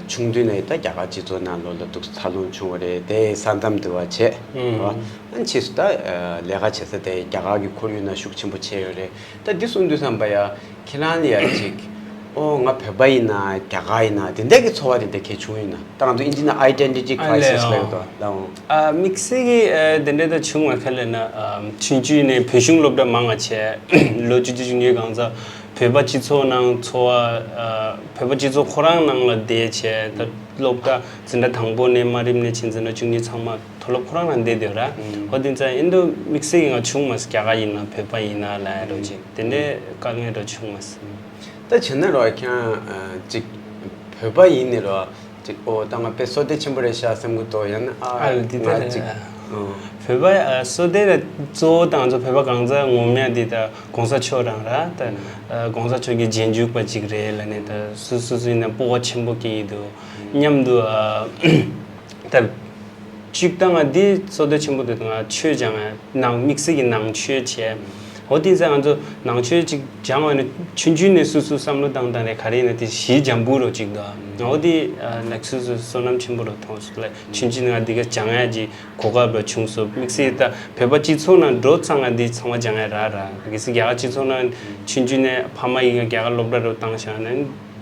ཆུང་དུས་ནས་ད་རྒྱ་གར་སྤྱི་ཚོགས་ནང་ལོགས་ལ་འདུག་འཚར་ལོངས་བྱུང་བ་རེད། དེ་ས་མཚམས་འདུལ་བ་བྱས། ཨུམ། རེད་བ། ཕྱིས་སུ་ད་ལས་ཀ་བྱེད་ས་དེ་རྒྱ་གར་གྱི་ཁོར་ཡུག་ནང་ཤུགས་ཆེན་པོ་ཆགས་ཡོད་རེད། ད་འདི་གསུང་དུས་ཙམ་པ་ཡ་ཁྱེད་རང་ལ་ཡ་ཅིག་ཨོ་ང་བོད་པ་ཡིན་ན་རྒྱ་གར་ཡིན་ན་དེ་འདྲ་གི་ཚོར་བ་དེ་འདྲ་གས་བྱུང་ཡོད་ན། ད་ང་ཚོ་ཨིན་ཇི་ནང་identity crisis ལབ་ཡོད་དོ་ལའང་། ཨ་དམིགས་བསལ་གྱི་ཨ་དེ་འདྲ་ད་བྱུང་བ་ག་ལབ་ན། ཨ་ཆུང་ཆུང་ནས་བོད་གཞུང་སློབ་གྲྭ་མང་བ་བྱས། ལོ་བཅུ་བཅུ་གཉིས་གང་ཚ་བོད་པ་སྤྱི་ཚོགས་ནང་འཚོ་བ། ཨ་བོད་པ་སྤྱི་ཚོགས་ཁོ་རང་ནང་ལ་བསྡད་བྱས། ད་སློབ་གྲྭ་འཛིན་གྲྭ་དང་པོ་ནས་དམའ་རིམ་ནས་ཕྱིན་འཛིན་གྲྭ་བཅུ་གཉིས་ཚང་མ་མཐོ་སློབ་ཁོ་རང་ནང་བསྡད་བསྡད་ཡོད་ར། ཨུམ། ཨོ་དེ་ཚ་ཨིན་དུ་དམིགས་བསལ་གྱི་ང་བྱུང་མ་སོང་། རྒྱ་གར་ཡིན་ན་བོད་པ་ཡིན་ན་ལབ་ཡ་འདྲ་ཅིག་དེ་འདྲའི་དཀའ་ངལ་འདྲ་བྱུང་མ་སོང་། ད་བྱས་ན་རོ་ཁྱེད་རང་ཅིག་བོད་པ་ཡིན་ནི་རོ། ཅིག་ཨོ་ད་ང་དཔེ་བསོད་བདེ་ཆེན་པོ་རེད་ཤག་བསམ་གི་འདུག་ཡང་ན་ཨ་ཨ་འདི་ལྟ་ང་རེད། ཅིག་ཨོ། བོད་པ་ཨ་བསོད་བདེ་ལ་གཙོ་བོ་དང་ཚོ་བོད་པ་གང་ཚ་ངོམ་ཡ་འདི་ད་གོང་ས་མཆོག་རང་ར་ད་ཨ་གོང་ས་མཆོག་གི་རྗེས་འཇུག་པ་ཅིག་རེད་ལབ་ནས། ད་སུ་སུ་སུ་ཡིན་ན་སྤོབས་པ་ཆེན་པོ་སྐྱེ་ཡི་འདུག་མཉམ་དུ་ཨ་ད་གཅིག་ད་ང་འདི་བསོད་བདེ་ཆེན་པོ་འདུག་ང་ཆོས་སྦྱང་ཡ་ནང་དམིགས་བསལ་གྱི་ནང་ཆོས་བྱས། འོ་དེ་ཚ་ང་ཚོ་ནང་ཆོས་ཅིག་སྦྱང་བ་ནི་ཆུང་ཆུང་ནས་སུ་སུ་བསམ་བློ་བཏང་བཏང་རེད། ག་རེ་ཡིན་ན་དེ་གཞི་འཇམ་པོ་རོ་ཅིག་འདུག་འོ་དེ་ལགས་སུ་སུ་བསོད་ནམས་ཆེན་པོ་རོ་མཐོང་སོང་ལ། ཆུང་ཆུང་ནས་ང་འདི་ག་སྦྱང་ཡ་ཅིག་གོ་སྐབས་རོ་བྱུང་སོང་། དམིགས་བསལ་ད་བོད་པ་སྤྱི་ཚོགས་ནང་འགྲོ་ཚང་ང་འདི་ཚང་མ་སྦྱང་ཡ་ར་ར། གལ་སྲིད་རྒྱ་གར་སྤྱི་ཚོགས་ནང་ཆུང་ཆུང་ནས་ཕ་མ་ཡིན་ང་རྒྱ་གར་སློབ་གྲྭ་རོ་བཏང་བཞག་ན།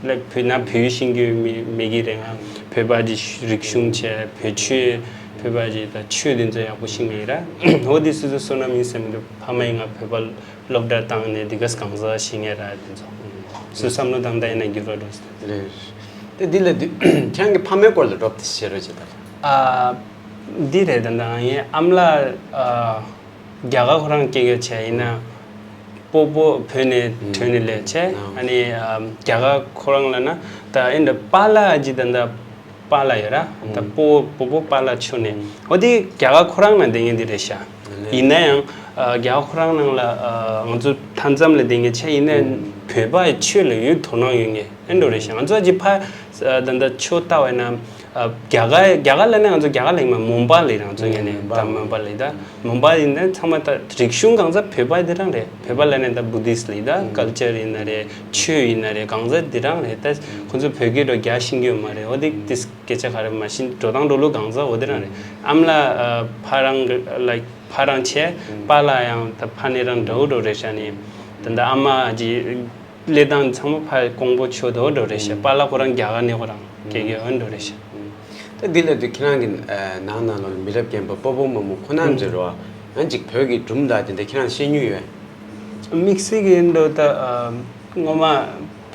ལ་བོད་ན་བོད་ཤེས་རྒྱུ་མེད་མེད་ཀྱི་རེད། ང་བོད་པ་ཅིག་རིག་གཞུང་བྱས། བོད་ཆོས་བོད་པ་ཅིག་ད་ཆོས་དེ་ཚོ་ཡག་པོ་ཤེས་མེད་ར། འོ་དེ་སོ་སོ་བསོད་ནམས་ཡིན་བསམ་གི་འདུག་ཕ་མ་ཡིན་ང་བོད་པ་སློབ་གྲྭ་བཏང་ནས་འདི་ག་གང་ཟག་ཤེས་མཁན་ར། དེ་ཚོ་སུ་བསམ་བློ་བཏང་ད་ཡིན་ན་འགྱུར་བ་འགྲོ་སྲིད། རེད། དེ་འདི་ལ་དུས་ཁྱེད་རང་གི་ཕ་མའི་སྐོར་ལ་རོབ་ཏེ་བཤད་རོགས་བྱེད་ད། ཨ་འདི་རེད། ད་ད་ངའི་ཨ་མ་ལགས་ཨ། རྒྱ་གར་ཁོ་རང་སྐད་སྐྱོ་བྱས་ཡིན་ན། སྤོ་བོ་བོད་ནས་ཐོན་ནས་ལས་བྱས། ཨ་ནི་རྒྱ་གར་ཁོ་རང་ལ་ན་ད་ཨེ་འདྲ་པཱ་ལགས་ཀྱི་ད་ད་པཱ་ལགས་ཡོད་ར། ད་སྤོ་བོ་སྤོ་བོ་པཱ་ལགས་ཆོ་ནས་འོ་དེ་རྒྱ་གར་ཁོ་རང་ན་བསྡད་མཁན་དེ་རེད་ཤག་ཡིན་ན་ཡང་རྒྱ་གར་ཁོ་རང་ནང་ལ་ང་ཚོ་མཐའ་མཚམས་ལ་བསྡད་མཁན་བྱས་ཡིན་ན་བོད་པ་ཡི་ཆོས་ལ་ཡོད་དོ་སྣང་ཡོད་མཁན་ཨེ་འདྲ་རེད་ཤག་ང་ཚོ་ཀྱི་ཕ་ད་ད་ཆོ་ལྟ་བས་ན། རྒྱ་གར་རྒྱ་གར་ལ་ནི་ང་ཚོ་རྒྱ་གར་ལ་ཡིན་མ་མོན་པ་ལ་ཡིན། ང་ཚོ་ཡིན་ནི་ད་མོན་པ་ལ་ཡིན། ད་མོན་པ་ཡིན་ན་ཚང་མ་ད་རིག་གཞུང་གང་ཟག་བོད་པ་འདི་རང་རེད། བོད་པ་ལ་ནི་ད་བུ་དིསྟ་ལ་ཡིན། ད་ཀལ་ཅར་ཡིན་ན་རེད། ཆོས་ཡིན་ན་རེད། གང་ཟག་འདི་རང་རེད། ད་ཁོ་ཚོ་བོད་སྐད་རོ་རྒྱག་ཤེས་ཀྱི་ཡོད་མ་རེད། འོ་དེ་དེ་སྐད་ཆ་ག་རེ་མ་ཤེས། འགྲོ་སྟངས་འགྲོ་ལུགས་གང་ཟག་འོ་དེ་རང་རེད། ཨ་མ་ལགས་ཕ་རང་ལ་ཕ་རང་བྱས། པཱ་ལགས་ཡང་ད་ཕ་ནི་རང་འདྲ་བོ་འགྲོ་རེད་ཤག་ནི་ད་ད་ཨ་མ་ཅི། ལས་དང་ཚང་མ་ཕ་ཀོང་པོ་ཆོས་དོ་འགྲོ་རེད་ཤག་པཱ་ལགས་ཁོ་རང་རྒྱ་གར་ནས་ཁོ་རང་སྐད་སྐྱོ་འགྲོ་རེད་ཤག་ད་འདི་ལ་དུས་ཁྱེད་རང་གི་ནང་ནང་ལ་མི་རབས་རྒན་པ་སྤོ་བོ་རྨོ་མོ་ཁོ་རྣམ་ཚོས་རོ། ཡང་ཅིག་བོད་ཀྱི་སྒྲུང་དང་དེ་འདྲ་ཁྱེད་རང་ཤེས་མྱོང་ཡོད། དམིགས་བསལ་གྱི་འགྲོ་ད་སྔོན་མ་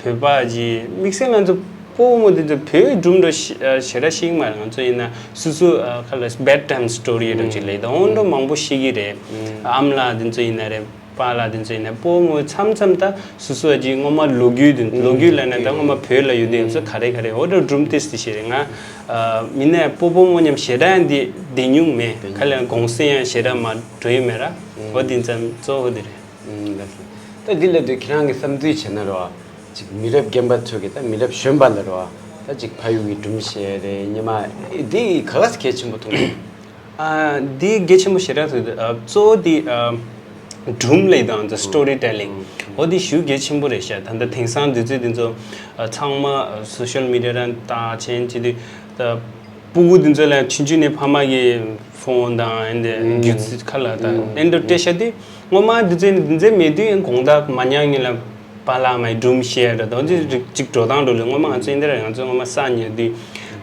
བོད་པ་ཅི་དམིགས་བསལ་ང་ཚོ་སྤོ་བོ་རྨོ་དེ་ཚོ་བོད་སྒྲུང་འགྲོ་ཞེ་དྲག་ཤེས་ཀྱི་མ་རེད། ང་ཚོ་ཡིན་ན་སུ་སུ་ཁ་ལ་bedtime story་འགྲོ་ཅིག་ལས་ད་འོ་འགྲོ་མང་པོ་ཤེས་ཀྱི་རེད། ཨ་མ་ལགས་དེ་ཚོ་ཡིན་ན་རེད། པཱ་ལགས་དེ་ཚོ་ཡིན་ན་སྤོ་བོ་རྨོ་མཚམས་མཚམས་ད་སོ་སོ་ཨ་ཅེ་སྔོན་མ་ལོ་རྒྱུས་དེ་ལོ་རྒྱུས་ལ་ན་ད་སྔོན་མ་བོད་ལ་ཡོད་དུས་ཚོ་ག་རེ་ག་རེ་འོ་འདྲ་སྒྲུང་ཏིས་ཏི་ཤེས་རེད། ང་མི་ནས་སྤོ་བོ་རྨོ་མཉམ་ཞེ་དྲག་ཡང་འདི་བསྡད་མྱོང་མེད། ག་ལ་གུང་སེང་ཡང་ཞེ་དྲག་མ་འགྲོ་ཡི་མེད་ར། འོ་དེ་ཙམ་གཙོ་བོ་དེ་རེད། ད་འདི་ལ་དུས་ཁྱེད་རང་གི་བསམ་ཚུལ་བྱས་ན་རོ། ཅིག་མི་རབས་རྒན་པ་ཚོ་གི་ད་མི་རབས་གཞོན་པ་ལ་རོ། ད་ཅིག་ཕ་ཡུལ་གྱི་སྒྲུང་བཤད་རེད་སྙེ་མ་འདི་ག་ག་ས་གལ་ཆེན་པོ་མཐོང་གི། ཨ་འདི་གལ་ཆེན་པོ་ཞེ་དྲག་ཐུག་འདུག་ཨ་གཙོ་བོ་འདི་ཨ་སྒྲུང་ལས་དང་the story telling་འོ་འདི་ཞུ་གལ་ཆེན་པོ་རེད་ཤག་ད་ལྟ་དེང་སང་དུས་ཚོད་འདི་ཚོ་ཨ་ཚང་མ་social media་རང་ལྟ་ཆེན་བྱེད་དུས་ད་སྤུ་གུ་འདི་ཚོ་ལ་ཆུང་ཆུང་ནས་ཕ་མ་གི་phone་དང་ཨེ་འདི་རྒྱུ་ཁ་ལ་ད་ཨེ་འདི་སྤྲད་ཤག་དུས་སྔོན་མ་འདི་ཚོ་འདི་ཚོ་མེད་དུས་ཡང་དགོང་དག་མ་ཉལ་སྔོན་ལ། པཱ་ལགས་མའི་སྒྲུང་བཤད་ར་དང་དེ་རིགས་གཅིག་འགྲོ་སྟངས་འགྲོ་ལས་སྔོན་མ་ང་ཚོ་ཨིན་དེ་ར་ང་ཚོ་སྔོན་མ་ས་ཉལ་དུས་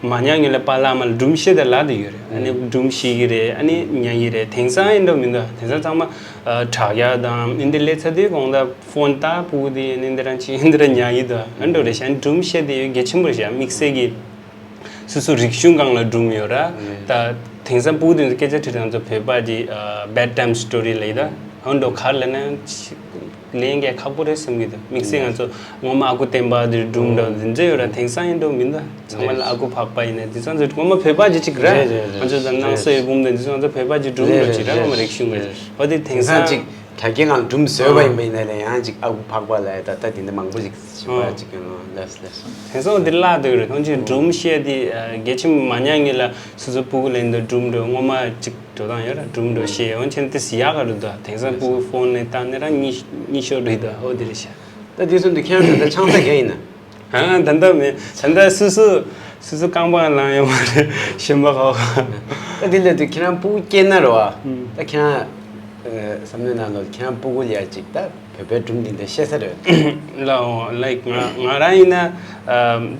མ་ཉལ་སྔོན་ལ་པཱ་ལགས་མ་ལ་སྒྲུང་བཤད་དེ་ལ་དེ་ཡོད་རེད། ཨ་ནི་སྒྲུང་བཤད་ཀྱི་རེད། ཨ་ནི་ཉལ་གྱི་རེད། དེང་སང་ཨིན་འགྲོ་མི་འདུག་དེང་སང་ཚང་མ་དྲ་རྒྱ་དང་ཨིན་དེ་ལས་ཚ་དུས་དགོང་དག་ཕོན་ལྟ་སྤུ་གུ་དེ་ཨིན་དེ་ར་ཅི་ཨིན་དེ་ར་ཉལ་གྱི་འདུག་ཨ་འགྲོ་རེད་ཤག་སྒྲུང་བཤད་དེ་ཡོད་གལ་ཆེན་པོ་རེད་ཤག་དམིགས་བསལ་གྱི། སོ་སོ་རིག་གཞུང་སྒང་ལ་སྒྲུང་ཡོད་ར། ད་དེང་སང་སྤུ་གུ་དེ་ཚོ་སྐད་ཆ་དྲིས་ང་ཚོ་བོད་པ་གི་bedtime story་ལབ་ཡི་ད། ཨ་འགྲོ་གར་ལ་ན་ལེན་གྱི་ཁག་པོ་རེད་བསམ་གྱི་འདུག་དམིགས་བསལ་ང་ཚོ་སྔོན་མ་ཨ་ཁུ་སྟོན་པ་དེ་སྒྲུང་འདྲ་དེ་ཚོ་ཡོད་ར། དེང་སང་ཨིན་འགྲོ་མི་འདུག་ཚང་མ་ལ་ཨ་ཁུ་འཕགས་པ་ཡིན་ན་དེ་ཚོ་ཚོ་སྔོན་མ་བོད་པ་གི་གཅིག་ར། རེད་རེད་རེད། ང་ཚོ་ད་སྣང་ས་ཡོད་འབུམ་དང་དེ་ཚོ་ང་ཚོ་བོད་པ་གི་སྒྲུང་འདྲ་གཅིག་ར། སྔོན་མ་རིག་གཞུང་གི་འོ་དེ་དེང་སང་གཅིག་དྲ་རྒྱའི་ནང་སྒྲུང་བཟོས་པ་ཡིན་པ་ཡིན་ན་ལས་ཡང་ཅིག་ཨ་ཁུ་ཕག་པ་ལ་ད་ལྟ་དེ་འདྲ་མང་པོ་ཅིག་བྱེད་པ་ཅིག་ཡོད་ལ་ལས་ལས། དེང་སང་འདི་བརླག་འདུག་རེད། ཐོན་ཆེན་སྒྲུང་བཤད་དེ་རྒྱ་ཆེན་མ་ཉག་ངེད་ལ་སོ་སོ་སྤུ་གུ་ལེན་འདུག་སྒྲུང་འགྲོ་སྔོན་མ་ཅིག་འགྲོ་སྟངས་ཡོད་ར། སྒྲུང་འགྲོ་བཤད་འོན་ཆེན་དེ་ཡག་ག་རུ་འདུག་དེང་སང་སྤུ་གུ་ཕོན་ནས་བཏང་ནས་རང་གཉིད་གཉིད་ཤོར་རེད་འདུག་ཨོ་དེ་རེད་ཤག་ད་དེ་སོང་དུས་ཁྱེད་རང་ད་ལྟ་ཆང་ས་རྒྱག་ཡིན་ན། ཨ་ད་ལྟ་མེད། ད་ལྟ་སུ་སུ་སུ་སུ་རྐང་པ་ལངས་ཡོད་མ་རེད་གཞན་པ་ག་བ། ད་དེ་ལས་དུས་ཁྱེད་རང་སྤུ་གུ་སྐྱེས་ན་རེད་བ། ད་ཁྱེད་རང་བསམ་བློའི་ནང་ལ་ཁྱེད་རང་སྤུ་གུ་ལ་ཡ་ཅིག་ད་བོད་པའི་སྒྲུང་འདི་འདྲ་བཤད་ས་རེད། ལའོ་ལའིག་ང་ང་རང་ཡིན་ན་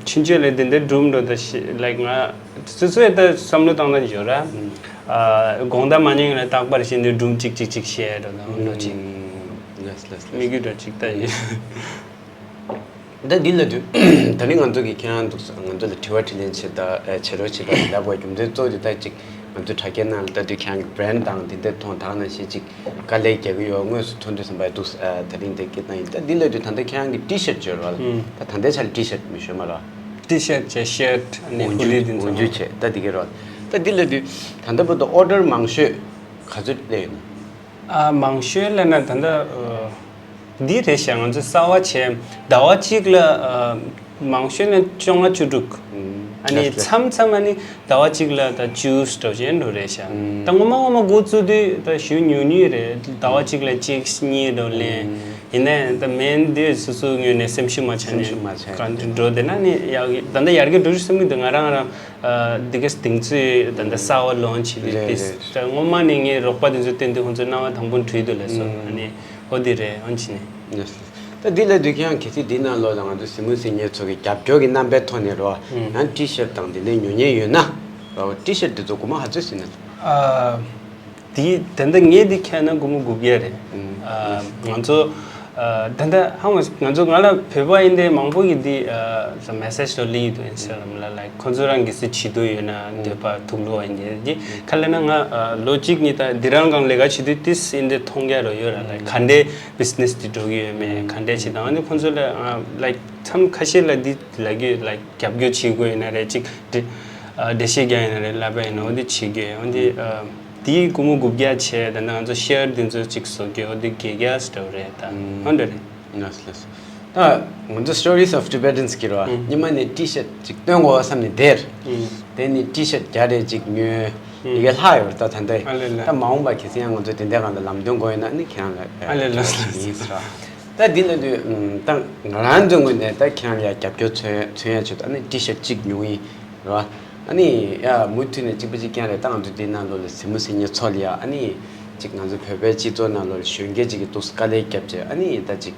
ཆུང་ཆུང་ལས་འདི་འདྲ་སྒྲུང་འགྲོ་ད་ཤི་ལའིག་ང་སུ་སུ་ཡ་ད་བསམ་བློ་བཏང་ད་འཇོ་ར། དགོང་དག་མ་ཉལ་ལ་རྟག་པར་བཞིན་དུ་སྒྲུང་གཅིག་གཅིག་གཅིག་བཤད་རོ་ད་འགྲོ་གཅིག་དམིགས་ཡུལ་འགྲོ་གཅིག་ད་ཡིན། ད་འདི་ལ་དུས་ད་ནི་ང་ཚོ་གི་ཁྱེད་རང་འདུག་ང་ཚོ་ལ་དྲི་བ་དྲིས་ལན་བྱེད་ད་བྱེད་རོགས་བྱེད་པ་ལབ་པ་རྒྱུ་མཚན་གཙོ་བོ་དེ་ད་ཅིག་ང་ཚོ་དྲ་རྒྱའི་ནང་ལ་ད་དུས་ཁྱེད་རང་གི་བྷ་རེན་ཌི་དང་དེ་འདྲ་མཐོང་དག་ན་ཞེ་ཅིག་དཀའ་ལས་རྒྱག་གི་ཡོད་དངོས་སུ་མཐོང་དུས་བསམ་པ་འདུག་ད་རིང་དེ་སྐད་བཏང་ཡིན། ད་འདི་ལ་དུས་ད་ལྟ་ཁྱེད་རང་གི་ཊི་ཤར་ཊི་བརྗོད་རོགས་ད་ད་ལྟའི་ཆར་ཊི་ཤར་ཊི་མི་ཤོད་མ་རོགས། ཊི་ཤར་ཊི་བྱས་ཤར་ཊི་ཨ་ནི་ཧུ་ཌི་འདི་ཚོ་འོན་ཇུ་བྱས་ད་འདི་གི་རོགས་ད་འདི་ལ་དུས་ད་ལྟ་བར་དུ་ཨོ་ཌར་མང་ཤོས་ག་ཚོད་སླེབས་ཡོད་ན། ཨ་མང་ཤོས་ལབ་ན་ད་ལྟ་ཨ་འདི་རེད་ཤག་ང་ཚོ་གསར་བ་བྱས་ཟླ་བ་གཅིག་ལ་ཨ་མང་ཤོས་ལ་བཅོ་ལྔ་བཅུ་དྲུག་ཨ་ནི་མཚམས་མཚམས་ཨ་ནི་ཟླ་བ་གཅིག་ལ་ད་བཅུ་འགྲོ་བྱས་འགྲོ་རེད་ཤག་ད་ངོ་མ་ངོ་མ་འགོ་བཙུགས་དུས་ད་ཞུ་ཉུང་ཉུང་རེད། ཟླ་བ་གཅིག་ལ་གཅིག་གཉིས་འགྲོ་ལེན་ཡིན་ནའི་ད་མེན་འདི་སོ་སོའི་ངོས་ནས་སེམས་ཤུགས་མ་ཆག་ནས་ག་འགྲོ་དེ་ན་ནི་ཡག་ད་ལྟ་ཡར་རྒྱས་འགྲོ་རྒྱུ་བསམ་གི་འདུག་ང་རང་རང་འདི་ག་སྟེང་ཚོས་ད་ལྟ་གསར་བ་ལོན་བྱེད་དུས་རེད་ཏིས་རེད། ད་སྔོན་མ་ནས་ངའི་རོགས་པ་དེ་ཚོ་བསྟན་དུས་ཁོང་ཚོ་སྣང་བ་དང་པོ་འཁྲུལ་འདུག་ལས་སོ་ཨ་ནི་ཨོ་དེ་རེད་ཨོན་ཆི་ནི། ད་འདི་ལ་དུས་ཁྱེད་རང་གལ་སྲིད་འདི་ནང་ལོགས་ལ་ང་ཚོ་གཟིགས་མོ་གཟིགས་མཁན་ཚོ་གི་རྒྱབ་སྐྱོར་གྱི་རྣམ་པའི་ཐོག་ནས་རོ་ཡང་ཊི་ཤར་ཊི་དང་འདི་འདྲའི་ཉོ་མཁན་ཡོད་ན་རོ་ཊི་ཤར་ཊི་འདི་ཚོ་སྒོར་མོ་ག་ཚོད་ཟིན་ན། དེ་ད་ལྟ་ངས་འདི་ཁྱེར་ན་སྒོར་མོ་དགུ་བརྒྱ་རེད། ང་ཚོ་ད་ལྟ་ཧ་མ་ང་ཚོ་ང་ལ་བོད་པ་ཡིན་དེ་མང་པོ་གིས་འདི་མེ་སེ་ཇི་ལ་ལི་ཡི་འདུག་ཨིན་སི་ཊ་གྷ་རམ་ལ་ལའིག་ཁོ་ཚོ་རང་གི་སྲིད་བྱེད་འདོད་ཡོད་ན་འདོད་པ་ཐུགས་ལོ་ཡིན་དེ་གི་ཁ་ལ་ན་ང་ལོ་གཅིག་གཉིས་ད་འདི་རང་གང་ལས་ཀ་བྱེད་དུས་ཏིས་ཡིན་དེ་མཐོང་རྒྱ་རོ་ཡོད་ར་ལའིག་ག་འདྲའི་བི་ཛི་ནེ་སི་འདི་འགྲོ་གི་ཡོད་མེད་ག་འདྲའི་བྱེད་དང་ཨ་ནི་ཁོ་ཚོ་ལ་ལའིག་མཚམས་ཁ་ཤས་ལ་འདི་ལ་གི་ལའིག་རྒྱབ་སྐྱོར་བྱེད་དགོས་ཡིན་ན་རེད་ཅིག་འགྲེལ་བཤད་རྒྱག་ཡིན་ན་རེད་ལབ་པ་ཡིན་ན་འོ་འདི་བྱེད་དགོས་འོ་འདི། དེའི་སྒོར་མོ་དགུ་བརྒྱ་བྱས་ད་ནང་ང་ཚོ་ཤེར་དེ་ཚོ་གཅིག་བཟོ་རྒྱུ་འོ་དེ་དགེ་རྒྱས་འདྲ་བོ་རེད་ད་ཧོན་འདྲ་རེད། ལགས་སོ་ལགས་སོ། ད་ང་ཚོ་Stories of Tibetans གི་རོ་ཉི་མ་ནས་ཊི་ཤར་ཊི་གཅིག་སྟོན་དགོས་བསམ་ནས་དེར། དེ་ནས་ཊི་ཤར་ཊི་རྒྱ་རེ་གཅིག་ཉོས། ཡི་གེ་ལྷག་ཡོད་རེད་ད་ད་འདི། ཨ་ལེ་ལེ། ད་མ་འོངས་པ་གལ་སྲིད་ཡང་ང་ཚོ་དེ་འདྲའི་སྒང་ལ་ལམ་སྟོན་དགོས་ཡོད་ན་ནི་ཁྱེད་རང་ལ་ཨ་ལེ་ལགས་སོ། ཡིན་ཟེར་ར། ད་འདི་ལ་དུས་ད་ང་རང་ཚོའི་ངོས་ནས་ད་ཁྱེད་རང་ལ་རྒྱབ་སྐྱོར་མཚོན་མཚོན་ཡ་ཆེད་དུ་ཨ་ནི་ཊི་ཤར་ཊི་གཅིག་ཉོ་གི་ཡིན། རེད་བ། ཨ་ནི་ཡ་མུ་མཐུད་ནས་གཅིག་པ་གཅིག་རྐྱང་རེད་ད་ང་ཚོ་འདི་ནང་ལོགས་ལ་གཟིགས་མོ་གཟིགས་མཁན་ཚོ་ལ་ཡ་ཨ་ནི་གཅིག་ང་ཚོ་བོད་པའི་སྤྱི་ཚོགས་ནང་ལོགས་ལ་གཞོན་སྐྱེས་གཅིག་གིས་འདུག་དཀའ་ལས་བརྒྱབ་བྱས་ཨ་ནི་ད་གཅིག་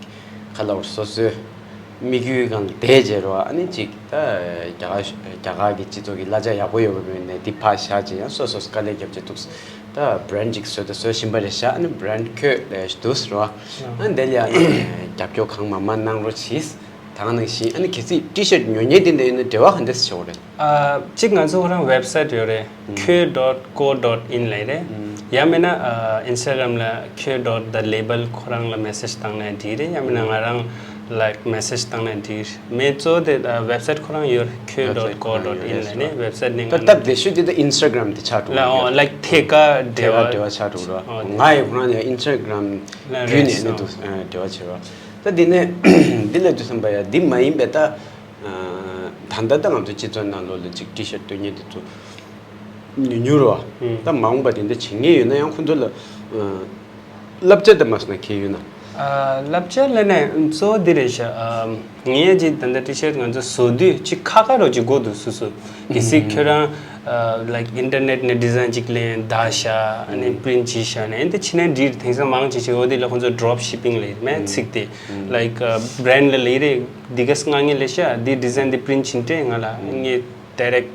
ཁ་ལ་བར་སོ་སོའི་དམིགས་ཡུལ་སྒང་ལ་བསྡད་བྱས་རེད་བ་ཨ་ནི་གཅིག་ད་རྒྱ་གར་རྒྱ་གར་གྱི་སྤྱི་ཚོགས་ཀྱི་གླ་ཆ་ཡག་པོ་ཡོད་པ་མིན་ནས་འདི་ཕར་བཞག་བྱས་ཡང་སོ་སོ་དཀའ་ལས་བརྒྱབ་བྱས་འདུག་ད་བྷ་རེན་ཌི་གཅིག་བཟོས་ད་བཟོ་བཞིན་པ་རེད་ཤག་ཨ་ནི་བྷ་རེན་ཌི་ཁྱོད་ལས་འདུག་རེད་བ་ཨ་ནི་དེ་ལ་ཡ་རྒྱབ་སྐྱོར་གང་མང་མང་གནང་རོགས་གྱིས། ད་ག་ནང་བཞིན་ཨ་ནི་གལ་སྲིད་ཊི་ཤར་ཊི་ཉོ་མཁན་དེ་འདྲ་ཡོད་ན་འབྲེལ་བ་ག་འདྲ་སེ་བྱེད་དགོས་རེད། ཨ་གཅིག་ང་ཚོ་ཁོ་རང་ཝེབ་སའིཊ་ཡོད་རེད། ཁྱོད་dot co dot in ལབ་རེད། ཡང་མིན་ན་ཨ་ཨིན་སི་ཊ་གྷ་རམ་ལ་ཁྱོད་dot the label ཁོ་རང་ལ་མེ་སེ་ཇི་བཏང་ན་འགྲིག་རེད། ཡང་མིན་ན་ང་རང་ལ་མེ་སེ་ཇི་བཏང་ན་འགྲིག་རེད། མེད་གཙོ་དེ་ཝེབ་སའིཊ་ཁོ་རང་ཡོད་རེད། ཁྱོད་dot co dot in ལབ་ནས་ཝེབ་སའིཊ་ནས་ད་ང་སྟབས་བདེ་ཤོས་དེ་ད་ཨིན་སི་ཊ་གྷ་རམ་དེ་ཆགས་འགྲོ་གི་ལ་ཡོད་རེད། ལའིག་ཐད་ཀར་འབྲེལ་བ་འབྲེལ་བ་ཆགས་འགྲོ་གི་རེད། ང་ཡི་ཁོ་རང་ལ་ཨིན་སི་ཊ་གྷ་རམ་བརྒྱུད་ནས་ཨ་ནི་འདུག་འབྲེལ་བ་བྱེད་རོགས། ད་འདི་ནས་འདི་ལ་དུས་བསམ་པ་ཡ་འདི་མ་ཡིན་པའི་ད་ད་ལྟ་ད་ང་ཚོ་སྤྱི་ཚོགས་ནང་ལོགས་ལ་ཅིག་ཊི་ཤར་ཊི་སྟོན་མཁན་དེ་ཚོ་ཉུང་ཉུང་རེད་བ། ད་མ་འོངས་པ་དེ་འདྲ་བྱེད་མཁན་ཡོད་ན་ཡང་ཁོ་ཚོ་ལ་བསླབ་བྱ་དེ་མ་སོང་ན་གལ་ཡོད་ན། བསླབ་བྱ་ལ་ནས་གཙོ་བོ་འདི་རེད་ཤག་ངས་ཅིག་ད་ལྟ་ཊི་ཤར་ཊི་ང་ཚོ་བཟོ་དུས་ཅིག་ཁ་ཁ་རོ་ཅིག་དགོས་འདུག་སོ་སོ་གལ་སྲིད་ཁྱོད་རང་ལའིག་ཨིན་ཊར་ནེཊ་ནས་ཌི་ཛའིན་ཅིག་ལེན་བདག་བཞག་ཨ་ནི་པི་རིན་ཊི་བྱས་བཞག་ནས་ཨ་ནི་ཕྱི་ནས་འདྲིར་དེང་སང་མང་ཆེ་ཆེ་འོ་དེ་ལ་ཁོང་ཚོ་ཌོརོབ་ཤི་པིང་ལབ་ཡོད་མེད་ཚིག་དེ་ལའིག་བྷ་རེན་ཌི་ལ་ལས་རེད་འདི་ག་སྔ་ངས་ལས་ཤ་འདི་ཌི་ཛའིན་འདི་པི་རིན་ཊི་བྱིན་སྤྲད་ང་ལ་ངས་ཌའི་རེག་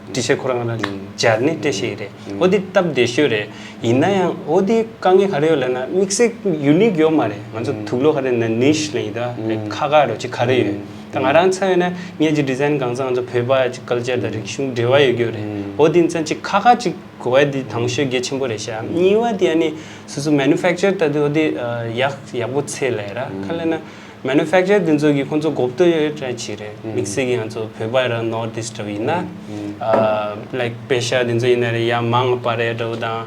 ཊི་ཊི་ཤར་ཊི་ཁོ་རང་ང་ལ་སྦྱར་ནས་སྤྲད་ཤེས་རེད། འོ་དེ་སྟབས་བདེ་ཤོས་རེད། ཡིན་ན་ཡང་འོ་དེ་དཀའ་ངལ་ག་རེ་ཡོད་ལབ་ན་དམིགས་བསལ་ཡུ་ནིག་ཡོད་མ་རེད། ང་ཚོ་དུག་ལོག་ག་རེ་ན་ནིཤ་ལབ་ཡིན་ད་ཁ་ཁ་རོ་ཅིག་ག་རེ་ཡོད། ད་ང་རང་ཚ་ཡོད་ན་ངས་ཀྱི་ཌི་ཛའིན་གང་ཚང་ང་ཚོ་བོད་པ་ཅིག་ཀལ་ཅར་དང་རིག་གཞུང་འབྲེལ་བ་ཡོད་རྒྱུ་རེད། འོ་དེ་ཚང་ཅིག་ཁ་ཁ་ཅིག་གོ་བ་དེ་དང་ཤོས་གལ་ཆེན་པོ་རེད་ཤག་གཉིས་པ་དེ་ཨ་ནི་སོ་སོ་མེ་ནུ་ཕེག་ཅར་ལྟ་དུས་འོ་དེ་ཡག་ཡག་པོ་ཚད་ལ་ཡ་ར་ཁ་ལ་ན་མེ་ནུ་ཕེག་ཅར་དེ་ཚོ་གི་ཁོང་ཚོ་གོ་བསྡུར་ཡོད་འདྲ་ཅིག་རེད། དམིགས་བསལ་གྱི་ང་ཚོ་བོད་པ་ར་ནོར་ཐ་ཨིསཊ་འདྲ་བོ་ཡིན་ན་ལའིག་པེ་ཤ་དེ་ཚོ་ཡིན་ན་རེད་ཡ་མང་པ་རེད་འདྲ་བོ་དང་།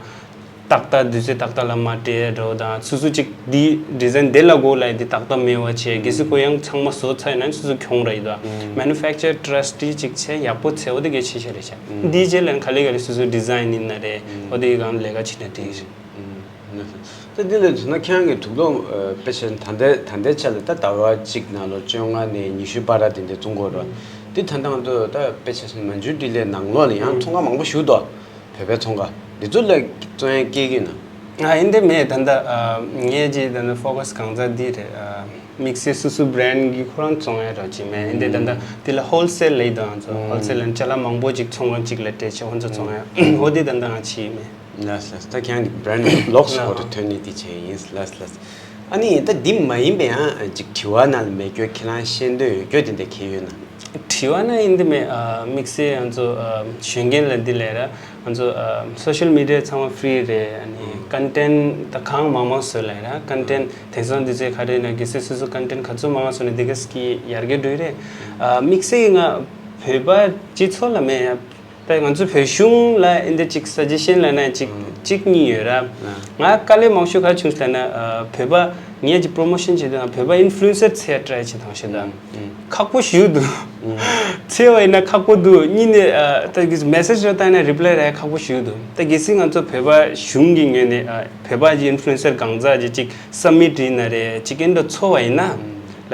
ཏག་ཏག་དུས་ཚོད་ཏག་ཏག་ལ་མ་སྤྲད་འགྲོ་དང་། སོ་སོ་ཅིག་འདི་ཌི་ཛའིན་དེ་ལ་དགོས་ལབ་དེ་ཏག་ཏག་མེད་པ་བྱས། གལ་སྲིད་ཁོ་ཡང་ཚང་མ་བཟོ་ཚར་ཡིན་ན་སོ་སོ་གྱོང་རག་གི་འདུག། མེ་ནུ་ཕེག་ཅར་ཊྲ་སི་ཊི་ཅིག་བྱས་ཡག་པོ་བྱས། འོ་དེ་གལ་ཆེ་ཤོས་རེད་ཤག། འདིའི་རྗེས་ལ་ག་ལེ་ག་ལེ་སོ་སོའི་ཌི་ཛའིན་ཡིན་ན་རེད། འོ་དེ་གང་ལས་ཀ་བྱེད་ན་འགྲིག་གི་རེད། ད་འདི་ལ་མཚོན་ན་ཁྱེད་རང་གི་དུག་སློག་དཔེ་ཆ་ད་ལྟའི་ད་ལྟའི་ཆ་ལ་ད་ཟླ་བ་གཅིག་ནང་ལོ་བཅོ་ལྔ་ནས་ཉི་ཤུ་བར་དེ་འདྲ་བཙོང་གི་ཡོད་རེད། འདི་ད་ལྟ་ང་ཚོ་ད་དཔེ་ཆ་མན་ཇུ་ཌི་ལའི་ནང་ལོགས་ལ་ཡང་ཚོང་ཁང་མང་པོ་ཞིག་འདུག། བོད་པའི་ཚོང་ཁང་འདི་ཚོ་ལ་བཙོང་ཡ་སྐྱེ་གི་ཡོད་ན། ཨ་ཡིན་དེ་མེད། ད་ལྟ་ཨ་ངས་ཀྱི་ད་ལྟ་ཕོ་ཀ་སི་གང་ཚ་འདི་རེད། ཨ་དམིགས་བསལ་སོ་སོ་བྷི་རེན་ཌི་གི་ཁོ་རང་བཙོང་ཡ་རོགས་ཅིག་མེད། ཡིན་དེ་ད་ལྟ་འདི་ལ་ཧོལ་སེལ་ལབ་ཡོད་དང་ཚོ། ཧོལ་སེལ་ལ་ཅ་ལག་མང་པོ་ཅིག་ཚོང་ཁང་ཅིག་ལ་སྤྲད་བྱས་ཁོ་ཚོ་བཙོང་ཡ། འོ་དེ་ད་ལྟ་ང་བྱེད་ཀྱི་མེད། ལགས་ལགས། ད་ཁྱེད་རང་གི་བྷི་རེན་ཌི་ལོགས་སུ་ཧོ་ཏོ་ཐོན་ནི་དེ་བྱས་ཡིན། ལགས་ལགས། ཨ་ནི་ད་འདི་མ་ཡིན་པའི་ཡང་ཅིག་དྲི་བ་ནང་ལ་མེད་རྒྱུ་ཁྱེད་རང་ཤེས་འདོད་ཡོད་རྒྱུ་དེ་འདྲ་གང་ཡོད་ན། དྲི་བ་ན་ཡིན་དེ་མེད། ཨ་དམིགས་བསལ་ང་ཚོ་ཨ་གཞོན་སྐྱེས་ལ་འདི་ལས་ར་ང་ཚོ་ཨ་སོ་ཤལ་མི་ཌི་ཡ་ཚང་མ་ཕི་རི་རེད། ཨ་ནི་ཀོན་ཊེན་ཊི་ད་གང་མང་མང་བཟོས་ལབ་ར། ཀོན་ཊེན་ཊི་དེང་སང་འདི་ཚོའི་ག་རེ་ན་གལ་སྲིད་སོ་སོ་ཀོན་ཊེན་ཊི་ག་ཚོད་མང་མང་བཟོས་ན་དེ་ག་སི་ཀི་ཡར་རྒྱས་འགྲོ་གི་རེད། ཨ་དམིགས་བསལ་ང་བོད་པ་སྤྱི་ཚོགས་ལ་མེད་ཡ། ད་ང་ཚོ་བོད་གཞུང་ལ་འདི་འདྲ་ཅིག་སཱ་ཇེ་ཤན་ལབ་ན་ཅིག་ཅིག་གཉིས་ཡོད་ར། ང་དཀའ་ལས་མང་ཤོས་ག་རེ་བྱུང་ཟེར་ན་ཨ་བོད་པ་ངས་ཅིག་པོ་རོ་མོ་ཤན་བྱེད་དུས་བོད་པ་ཨིན་ཕུ་ལུ་ཨེན་སར་འཚོལ་ཡ་ཊ་རའི་བྱེད་དང་བྱེད་དང་། ཁག་པོ་ཞེ་པོ་འདུག། འཚོལ་བ་ཡིན་ན་ཁག་པོ་འདུག། གཉིས་ནས་ཨ་ད་གི་མེ་སེ་ཇི་རེ་བཏང་ན་རི་པི་ལའི་རག་ཁག་པོ་ཞེ་པོ་འདུག། ད་གལ་སྲིད་ང་ཚོ་བོད་པ་གཞུང་གི་ངོས་ནས་ཨ་བོད་པ་གི་ཨིན་ཕུ་ལུ་ཨེན་སར་གང་ཟག་ཅིག་ཅིག་སབ་མིཊ་ཡིན་ན་རེད། ཅིག་ཨེ་འདྲ་འཚོལ་བ་ཡིན་ན།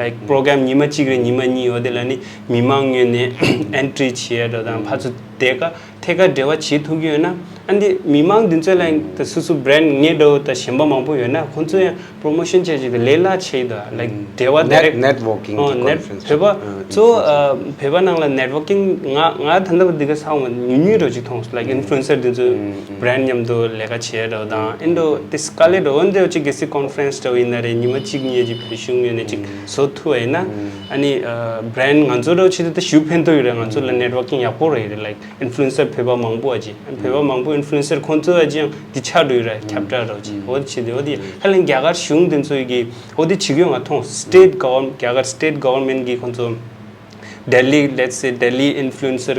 ལའིཀ་པོ་རོ་གྷ་རམ་ཉི་མ་གཅིག་རེད། ཉི་མ་གཉིས་འོ་དེ་ལ་ནི་མི་མང་ངོས་ནས་ཨེན་ཊི་རི་བྱེད་ཡ་འདྲ་དང་ཕར་ཚུར་དེ་ག་ཐད་ཀར་འབྲེལ་བ་བྱེད་ཐུབ་ཀྱི་ཡོད་ན། ཨ་འདི་མི་མང་འདི་ཚོ་ལ་ད་སོ་སོ་བྷི་རེན་ཌི་ངའི་འདྲ་བོ་ད་གཞན་པ་མང་པོ་ཡོད་ན་ཁོང་ཚོ་ཡང་པོ་རོ་མོ་ཤན་བྱས་ཅིག་ད་ལས་སླ་ཆེ་ཡི་ད། ལའིཀ་འབྲེལ་བ་ཌི་རེཀ་ནེཊ་ཝོར་ཀིང་ཨོ་གི་ནེཊ་ཀོན་ཕ་རེན་སི་བོད་པ་གཙོ་བོ་ཨ་བོད་པ་ནང་ལ་ནེཊ་ཝོར་ཀིང་ང་ང་ད་ལྟ་བར་འདི་ག་ས་འོང་ཉུང་ཉུང་འདྲ་ཅིག་མཐོང་སོང་། ལའིཀ་ཨིན་ཕུ་ལུ་ཨེན་སར་འདི་ཚོ་བྷི་རེན་ཌི་མཉམ་དུ་ལས་ཀ་བྱེད་ཡ་འདྲ་བོ་དང་ཨེ་འདྲ་བོ་དེ་དཀའ་ལས་འདྲ་བོ་འདི་ཅིག་གལ་སྲིད་ཀོན་ཕ་རེན་སི་འདྲ་བོ་ཡིན་ན་རེད། ཉི་མ་གཅིག་གཉིས་ཅིག་བོད་གཞུང་ངོས་ནས་ཅིག་བཟོ་ཐུབ་པ་ཡིན་ན། ཨ་ནི་ཨ་བྷི་རེན་ཌི་ང་ཚོ་འདྲ་བོ་ཆེད་དུ་ད་ཞེ་པོ་ཕན་ཐོགས་ཡོད་རེད། ང་ཚོ་ལ་ནེཊ་ཝོར་ཀིང་ཡག་པོ་རེད་རེད། ལའིཀ་ཨིན་ཕུ་ལུ་ཨེན་སར་བོད་པ་མང་པོ་ཨ་ཅི་བོད་པ་མང་པོ་ཨིན་ཕུ་ལུ་ཨེན་སར་ཁོང་ཚོ་ཨ་ཅི་ཡང་འདི་ཆགས་འགྲོ་ཡོད་རེད། ཁྱབ་བསྒྲགས་འདྲ་བོ་ཅིག་འོ་དེ་བྱེད་དེ་འོ་དེ་ཁ་ལན་རྒྱ་གར་གཞུང་དེ་ཚོ་ཡི་གི་འོ་དེ་བྱེད་ཀྱི་ཡོད་ང་མཐོང་། སི་ཊེཊ་གྷ་བར་རྒྱ་གར་སི་ཊེཊ་གྷ་བར་མེན་ཊི་གི་ཁོང་ཚོ་ལྡི་ལི་let's say ལྡི་ལི་ཨིན་ཕུ་ལུ་ཨེན་སར་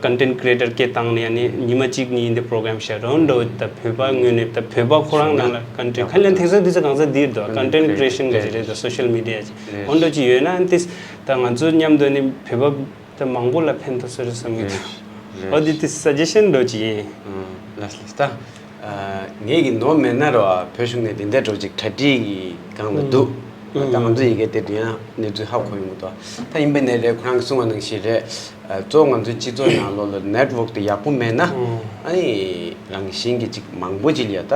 ཀོན་ཊེན་ཊི་ཀི་རི་ཨེ་ཊར་སྐད་བཏང་ནས་ཨ་ནི་ཉི་མ་གཅིག་གཉིས་འདི་པོ་རོ་གྷ་རམ་བཤད་རོགས་འགྲོ། ད་བོད་པ་ངོས་ནས་ད་བོད་པ་ཁོ་རང་ནང་ལ་ཀོན་ཊེན་ཊི་ཁ་ལན་དེང་སང་དེ་ཚོ་གང་ས་འདིར་འདུག། ཀོན་ཊེན་ཊི་ཀི་རི་ཨེ་ཤན་ག་ཅི་རེད། ད་སོ་ཤལ་མི་ཌི་ཡ་ཅིག་འོ་འདྲ་ཅིག་ཡོད་ན་ཨ་ནི་ད་ང་ཚོ་མཉམ་དུ་ཨ་ནི་བོད་པ་ད་མང་པོ་ལ་ཕན་ཐོགས་སོ་རེད་བསམ་གྱི་འདུག། འོ་དེ་དེ་སཱ་ཇེ་ཤན་འདྲ་ཅིག་ཡིན། ལགས་ལགས། ད་ངས་ཀྱི་ནོར་མེད་ན་རོ་བོད་གཞུང་ནས་དེ་འདྲ་འདྲ་ཅིག་གྲ་སྒྲིག་གི་སྒང་ལ་འདུག། ད་ང་ཚོ་ཡི་གེ་དེ་དུས་ཡང་གནས་ཚུལ་ཧ་གོ་ཡོང་གི་འདུག། ད་ཡིན་པ་ནས་རེད། ཁོ་རང་གིས་གསུངས་པ་ནང་བཞིན་རེད། གཙོ་བོ་ང་ཚོའི་སྤྱི་ཚོགས་ནང་ལོགས་ལ་ནེཊ་ཝོར་ཀི་དེ་ཡག་པོ་མེད་ན་ཨ་ནི་རང་བཞིན་གྱི་ཅིག་མང་པོ་ཅིག་ལ་ཡ་ད་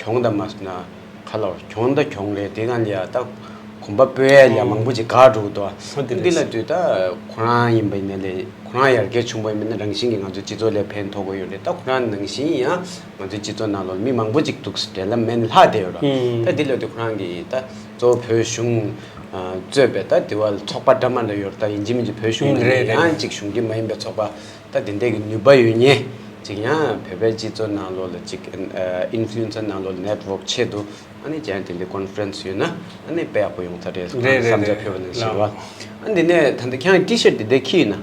གྱོང་ད་མ་སོང་ན། ཁ་ལོ་གྱོང་ད་གྱོང་རེད། དེ་གང་ལ་ཡ་ད་གོམ་པ་སྤོས་ཡ་ལ་ཡ་མང་པོ་ཅིག་འགག་འགྲོ་གི་འདུག། འདི་ལ་དུས་ད་ཁོ་རང་ཡིན་པ་ཡིན་ན་ལས་ཁོ་རང་ཡར་རྒྱས་བྱུང་བ་ཡིན་ན་རང་བཞིན་གྱིས་ང་ཚོའི་སྤྱི་ཚོགས་ལ་ཕན་ཐོགས་ཀྱི་ཡོད་རེད། ད་ཁོ་རང་ནང་བཞིན་ཡང་ང་ཚོའི་སྤྱི་ཚོགས་ནང་ལོགས་མི་མང་པོ་ཅིག་འདུག་སེ་འབྲེལ་ལམ་མེད་ནས་ལྷག་བསྡད་ཡོད་ར། ད་འདི་ལ་དུས་ཁོ་རང་གིས་ད་གཙོ་བོ་བོད་གཞུང་གཙོས་པའི་ད་དེ་བ་ཚོགས་པ་འདྲ་མ་འདྲ་ཡོད་ར། ད་ཡིན་གཅིག་མིན་གཅིག་བོད་གཞུང་ནས་ཡང་གཅིག་གཞུང་འབྲེལ་མ་ཡིན་པའི་ཚོགས་པ། ད་དེ་འདྲས་ཀྱི་ནུས་པ་ཡོད་མཁན་ཅིག་ཡང་བོད་པའི་སྤྱི་ཚོགས་ནང་ལོགས་ལ་ཅིག་ཨིན་ཕུ་ལུ་ཨེན་སར་ནང་ལོགས་ལ་ནེཊ་ཝོར་ཀི་ཆེད་དུ་ཨ་ནི་ཅང་དེ་འདྲའི་ཀོན་ཕ་རེན་སི་ཡོད་ན་ཨ་ནི་དཔེ་ཡག་པོ་ཡོང་ས་རེད། རེད་རེད་བསམ་འཆར་རེད་ཕེབས་པ་ནང་བཞིན་རེད་བ། ཨ་འདི་ནས་ད་ལྟ་ཁྱེད་རང་ཊི་ཤར་ཊི་དེ་འདྲས་འཁྱེར་ཡོད་ན།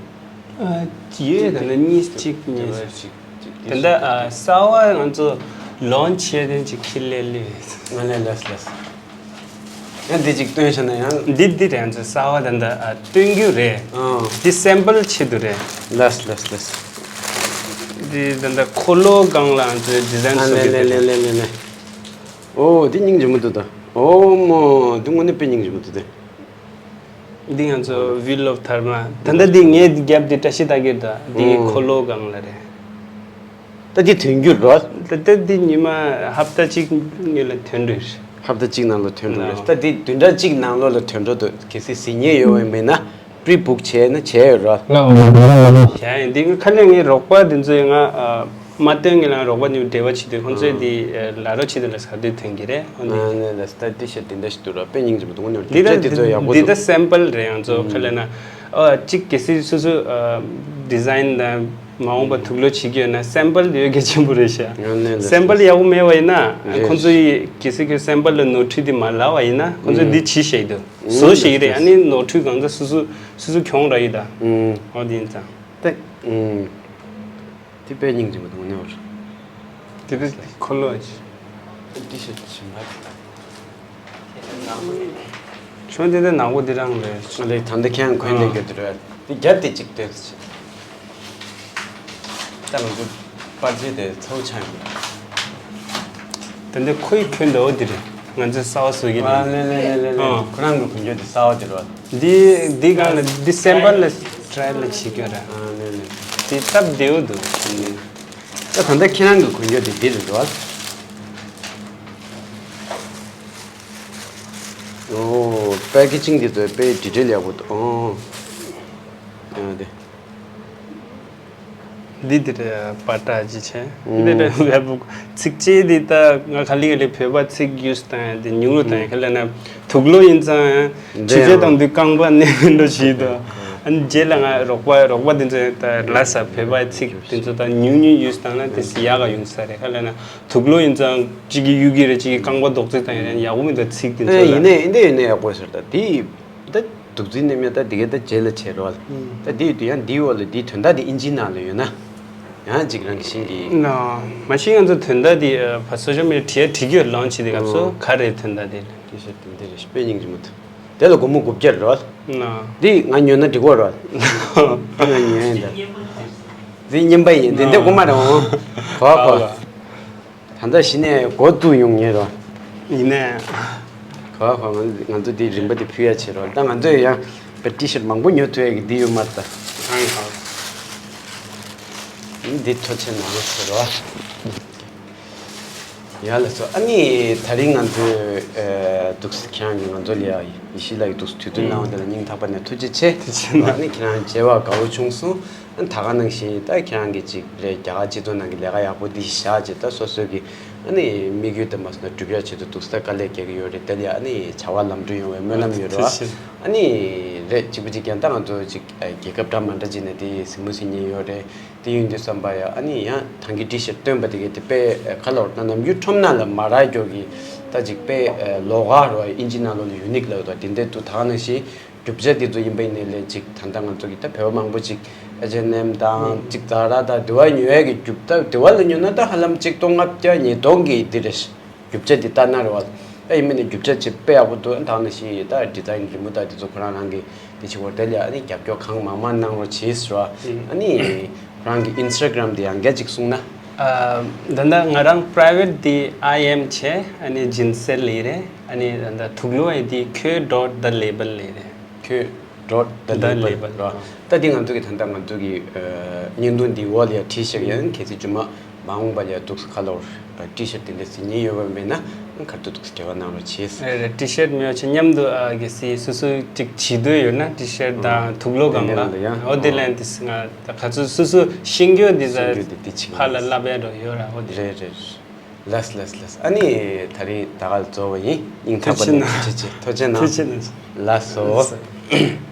ཨ་ཡོད། ད་ལྟ་གཉིས་གཅིག་གཉིས། ད་ལྟ་ཨ་གསར་བ་ང་ཚོ་ལོན་ཆི་བྱས་དོན་ཅིག་འཁྱེར་སླེབས་སླེབས་ཡོད། ང་ལས་ལས་ལས། ཡང་འདི་ཅིག་སྟོན་བྱས་ན་ཡང་། འདི་འདི་རེད། ང་ཚོ་གསར་བ་ད་ལྟ་ཨ་སྟོན་རྒྱུ་རེད། ཨང་། འདི་སེམ་པལ་ཆེད་དུ་རེད། ལས་ལས་ལས། འདི་ད་ལྟ་འཁོར་ལོ་སྒང་ལ་ང་ཚོས་ཌི་ཛའིན་ཨ་བཟོ་ལས་གི་ལས་རེད། ལས་ལས་ལས། ཨོ་འདི་སྙིང་རྗེ་མོ་འདུག་ད། ཨོ་མོ་འདི་དངོས་གནས་དཔེ་སྙིང་རྗེ་མོ་འདུག་ད། འདི་ང་ཚོ་ཝི་ལོབ་དྷརྨ། ད་ལྟ་འདི་ངའི་རྒྱབ་འདི་བཀྲ་ཤིས་རྟགས་བརྒྱད་ད། འདི་ཨོ་འཁོར་ལོ་སྒང་ལ་རེད། ད་འདི་ཐོན་རྒྱུ་རོ། ད་ལྟ་འདི་ཉི་མ་ཧབ་ཏ་གཅིག་ཉིན་ལ་ཐོན་འགྲོ་ཡོད། ཧབ་ཏ་གཅིག་ནང་ལ་ཐོན་འགྲོ་ཡོད། ད་འདི་བདུན་ཕྲག་གཅིག་ནང་ལོགས་ལ་ཐོན་འགྲོ་འདུག། གལ་སྲིད་གཟིགས་མཁན་ཡོད་པ་མེད་ན་པི་རི་བུག་བྱས་ན་བྱས་ཡོད་རོ། ལ་འོ་འདི་ལ་ལ་ལ། ཡ་ཡ་འདི་ཁ་ལས་ངའི་རོགས་པ་འདི་ཚོས་ང་ཨ་མ་སྟོན་ངེས་ལ་རོགས་པ་འདི་འབྲེལ་བ་བྱེད་དུས་ཁོང་ཚོས་འདི་ལ་རོགས་བྱེད་དུས་ལ་ས་དུས་ཐོན་གྱི་རེད། འོ་འདི། ཨ་ནི་ལ་སྟ་ཏི་ཤ་དེ་འདྲ་ཞིག་འདུག་རོ། དཔེ་སྙིང་རྗེ་མོ་འདུག། འོ་ནི་འདི་ད་དེ་ཚོ་ཡག་པོ་འདི་འདུག། ད་སེམ་པལ་རེད། ང་ཚོ་ཁ་ལས་ན་ཨ་གཅིག་གལ་སྲིད་སོ་སོ་ཨ་ཌི་ཛའིན་དང་མ་འོངས་པ་དུག་ལོག་བྱེད་ཀྱི་ཡོད་ན་སེམ་པལ་དེ་ཡོད་གལ་ཆེན་པོ་རེད་ཤག། ཨ་ནི་ལ་སེམ་པལ་ཡག་པོ་མེད་པ་ཡིན་ན་རེད། ཁོང་ཚོ་ཡི་གལ་སྲིད་ཁྱོད་སེམ་པལ་ལ་ནོར་འཁྲུལ་དེ་མ་ལབ་པ་ཡིན་ན་ཁོང་ཚོས་འདི་བྱེད་ཤེས་འདུག། བཟོ་ཤེས་ཀྱི་རེད། ཨ་ནི་ནོར་འཁྲུལ་གང་ཚ་སོ་སོ་སོ་སོ་གྱོང་རག་ཡོད་ད། འོ་དེ་ཡིན་ཙང་། ད། དེ་དཔེ་སྙིང་རྗེ་མོ་འདུག་ནོར། དེ་བས་འཁོར་ལོ་ཅི། ཏི་ཤར་ཊི་ཞིམ་པ། ཁྱོད་དེ་དེ་ནག་པོ་དེ་རང་རེད། ལེགས། ད་ལྟ་ཁྱེད་རང་གོན་ནས་ཡོད་དེ་རེད། དེ་རྒྱབ་དེ་གཅིག་སྟོན་ཟེར། ད་ང་ཚོ་པར་རྩེ་དེ་ཚ་བོ་ཆགས་ཡོད། དེ་འདྲ་ཁོ་ཡི་ཁྱོད་འདྲ་བོ་དེ་རེད། ང་ཚོའི་གསར་བ་བཟོ་གི་ཨ་རེད། ལེ་ལེ་ལེ་ལེ་ལེ། ཨ། ཁོ་རང་གི་གོན་རྒྱུ་དེ་གསར་བ་དེ་རེད། འདི་འདི་གང་ལ་འདི་སེམ་པལ་ལ་ཊི་རའི་ལ་བྱེད་རྒྱུ་རེད། ཨ་ལེ་ལེ། དེ་སྟབས་བདེ་བོ་འདུག་ད་ད་ལྟ་ཁྱེད་རང་གི་གོན་རྒྱུ་དེ་འདི་རེད་རོ། ཨོ། པེ་ཀེ་ཅིང་འདི་ཚོ་དཔེ་ཌི་ཊེལ་ཡག་པོ་འདུག་ཨོ། ཡང་དེ། འདི་འདི་རེད། པ་ཏྲ་ཅི་ཆེ། ཨོ། འདི་རེད། ཝེབ་བུག་ཚིགས་བཅད་འདི་ད་ང་ག་ལེ་ག་ལེ་བོད་པ་ཚིག་ཡུས་བཏང་ཡ་འདི་ཉུང་རུ་བཏང་ཡ། ཨོ། ག་ལེ་ན་དུག་ལོག་ཡིན་ཙང་ཡང་ཆུ་ཚོད་དང་དུས་རྐང་པ་གནས་མི་འགྲོ་བྱེད་དོ། ཨ་ནི་རྗེས་ལ་ང་རོགས་པ་རོགས་པ་འདི་ཚོ་ད་ལ་ས་བོད་པ་ཚིག་འདི་ཚོ་ད་ཉུང་ཉུང་ཡུས་བཏང་ན་དེ་སི་ཡག་ག་ཡོང་ས་རེད། ག་ལེ་ན་དུག་ལོག་ཡིན་ཙང་གཅིག་གི་གཡུག་གི་རེད། གཅིག་གི་རྐང་པ་རྡོག་རྫིས་བཏང་ཡ་རེད། ཡག་པོ་མི་འདུག་ཚིག་འདི་ཚོ་ཨེ། ལ། ཡིན་ནའི་ཡིན་དེ་ཡིན་ནའི་ཡག་པོ་ཟེར། ད་དེ་ད་དུག་རྫིས་ནས་མེད། ད་དེ་ག་ད་རྗེས་ལ་བྱེད་རོགས། ཨུམ། ད་དེ་ཡོད་དུས་ཡང་དེའི་འོག་ལ་དེའི་དོན་དག་དེ་ཨིན་ཇིའི་ནང་ལ་ཡོད་ན། ཡང་གཅིག་རང་གི་ཤིང་གི། ན། མ་གཞི་ང་ཚོ་དོན་དག་དེ་ཨ་ཕ་སོ་ཤལ་མི་ཌི་ཡ་བྲིས་ཡོད། ལོན་ཆི་དེ་ག་ཚོ། ཨོ། ག་རེ་དོན་དག་དེ། དེ་ཤེས་དེ་འདི་རེད། དཔེ་སྙིང་རྗེ་མོ་འདུག་དེ་ལ་སྒོར་མོ་དགུ་བརྒྱ་རེད་རོ། ན། འདི་ང་ཉོས་ན་འགྲིག་གོ་རོ། འདི་ང་ཉོས་ཡིན་ད། འདི་རྙིང་པ་ཡིན། འདི་འདི་ན། དགོས་མ་རེད་འོང་། གོ་གོ། ག་ལ། ད་ལྟ་གཞི་ནས་མགོ་བཙུགས་ཡོང་ངེས་རོ། ཡིན་ནས། ག་བ་ག་ང་ང་ཚོ་འདི་རིན་པ་འདི་ཕུལ་ཡ་བྱེད་རོགས། ད་ང་ཚོས་ཡང་པ་ཊི་ཤར་ཊི་མང་པོ་ཉོ་ཐུབ་ཡ་གི་འདི་ཡོད་མ་རེད་ད། ཨང་། འདི་ཐུགས་རྗེ་གནང་ཟེར་རོ། ཡ་ལགས་སོ། ཨ་ནི་ད་རིང་ང་ཚོས་ཨ་འདུག་སེ་ཁྱེད་རང་གིས་ང་ཚོ་ལ་ཡ་ཡེ་ཤེས་ལགས་ཀྱིས་འདུག་སེ་དུས་ཚོད་གནང་བ་དེ་ལ་སྙིང་ཐག་པ་ནས་ཐུགས་རྗེ་ཆེ། ཐུགས་རྗེ་གནང་། ཨ་ནི་ཁྱེད་རང་མཇལ་བ་དགའ་བོ་བྱུང་སོང་། ཨ་ནི་ད་ག་ནང་བཞིན་ད་ཁྱེད་རང་གིས་ཅིག་རེད། རྒྱ་གར་སྤྱི་ཚོགས་ནང་གི་ལས་ཀ་ཡག་པོ་འདི་བཞག་བྱས། ད་སོ་སོའི་གི་ཨ་ནི་དམིགས་ཡུལ་དེ་མ་སོང་ན་འགྲུབ་ཡག་ཆེད་དུ་འདུག་སེ་དཀའ་ལས་རྒྱག་གི་ཡོད་རེད། དེ་ལ་ཡ་ཨ་ནི་བྱ་བ་ལམ་འགྲོ་ཡོང་བའི་སྨོན་ལམ་ཡོད་རེད་བ། ཐུགས་རྗེ་ཆེ། ཨ་ནི་རེད། གཅིག་པུ་གཅིག་རྐྱང་ད་ང་ཚོ་ཅིག་ཨ་རྒྱལ་ཁབ་འདྲ་མ་འདྲ་ཅིག་ནས་དེ་གཟིགས་མོ་གཟིགས་མཁན་ཡོད་རེད། དེ་ཡིན་དུས་ཙམ་པ་ཡ་ཨ་ནི་ཡང་ཐང་གི་ཊི་ཤར་ཊི་སྟོན་པ་དེ་གས་དེ་དཔེ་ཨ་ག་ལོར་ད་ནམ་རྒྱུན་ཁྲོམ་ནང་ལ་མ་རག་རྒྱུ་གི་ད་ཅིག་དཔེ་ཨ་ལོགས་ཀ་རོ། ཨིན་ཇི་ནང་ལོགས་ལ་ཡུ་ནིག་ལབ་དོ། དེ་འདྲ་འདུག་ད་ག་ནང་བཞིན་རྒྱུ་ཆ་དེ་ཚོ་ཡིན་པ་ཡིན་ནའི་ལས་ཅིག་ད་ལྟ་ང་ཚོ་གི་ད་བོད་པ་མང་པོ་ཅིག་ཨེཆ་ཨེན་ཨེམ་དང་ཅིག་ཛ་ར་དང་དེ་བ་ཉོ་ཡ་གི་རྒྱུ་ད་དེ་བ་ལ་ཉོ་ན་ད་ཧ་ལམ་ཆིག་སྟོང་ལྔ་བརྒྱ་ཉིས་སྟོང་གི་དེ་རེད། རྒྱུ་ཆ་དེ་ལྟ་ན་རེད་བ། ད་ཡིན་པ་ཡིན་ནའི་རྒྱུ་ཆ་ཆེ་དཔེ་ཡག་པོ་འདུག་ད་ག་ནང་བཞིན་ད་ཌི་ཛ་ཡིན་རི་མོ་ད་དེ་ཚོ་ཁོ་རང་རང་གི་དེ་བྱེད་དགོས། དེ་ལ་ཨ་ནི་རྒྱབ་སྐྱོར་གང་མང་མང་གནང་རོགས་བྱེད་ཟེར་བ། ཨ་ནི་ཁོ་རང་གི་ཨིན་སི་ཊ་གྷ་རམ་དེ་ཡང་བསྐྱར་ཅིག་གསུངས་ན། ཨ། ད་ལྟ་ང་རང་པ་རའི་ཝེ་ཊི་དེ་ཨའི་ཨེམ་བྱས། ཨ་ནི་ཇིན་སེལ་ལབ་རེད། ཨ་ནི་ད་ལྟ་དུག་ལོག་ཡ་དེ་ཁྱོད་ཌོཊ་ཛ་ལེ་བལ་ལབ་རེད། ཁྱོད་ཌོཊ་ཛ་ཛ་ལེ་བལ་ལེ་བལ་ར། ད་འདི་ང་ཚོ་གི་ད་ལྟ་ང་ཚོ་གི་ཨ་བརྙན་ཐུང་འདི་འོག་ལ་ཡ་བྲིས་བཞག་ཡ། ཨ་ནི་གལ་སྲིད་རྗེས་མ་མ་འོངས་པ་ལ་ཡ་འདུག་སེ་ཁ་ལོར་ཊི་ཤར་ཊི་དེ་འདྲ་ཟིན་ཉེན་ཡོད་པ་མེད་ན་ཁ་ཐུག་འདུག་སེ་འབྲེལ་བ་གནང་རོགས་བྱེད། རེད་རེད། ཊི་ཤར་ཊི་མེད་པ་བྱས་མཉམ་དུ་ཨ་གལ་སྲིད་སོ་སོ་ཅིག་བྱེད་འདོད་ཡོད་ན་ཊི་ཤར་ཊི་དང་དུག་ལོག་སྒང་ལ། དེ་འདྲ་ལ་ཡ། འོ་དེ་ལ་ཡ་དེ་སི་ང་ད་ག་ཚོད་སོ་སོ་ཤེས་རྒྱུ་དེ་ཤེས་རྒྱུ་དེ་དེ་ཕྱིན་ཕར་ལ་ལབ་ཡ་འགྲོ་ཡོད་ར། འོ་དེ་རེད་རེད། ལགས་ལགས་ལགས། ཨ་ནི་ད་རིང་ད་ག་ལ་རྫོགས་པ་ཡིན། སྙིང་ཐག་པ་ནས་ཐུགས་རྗེ་ཆེ། ཐུགས་རྗེ་གནང་། ཐུགས་རྗེ་གནང་། ལགས་སོ། ལགས་སོ།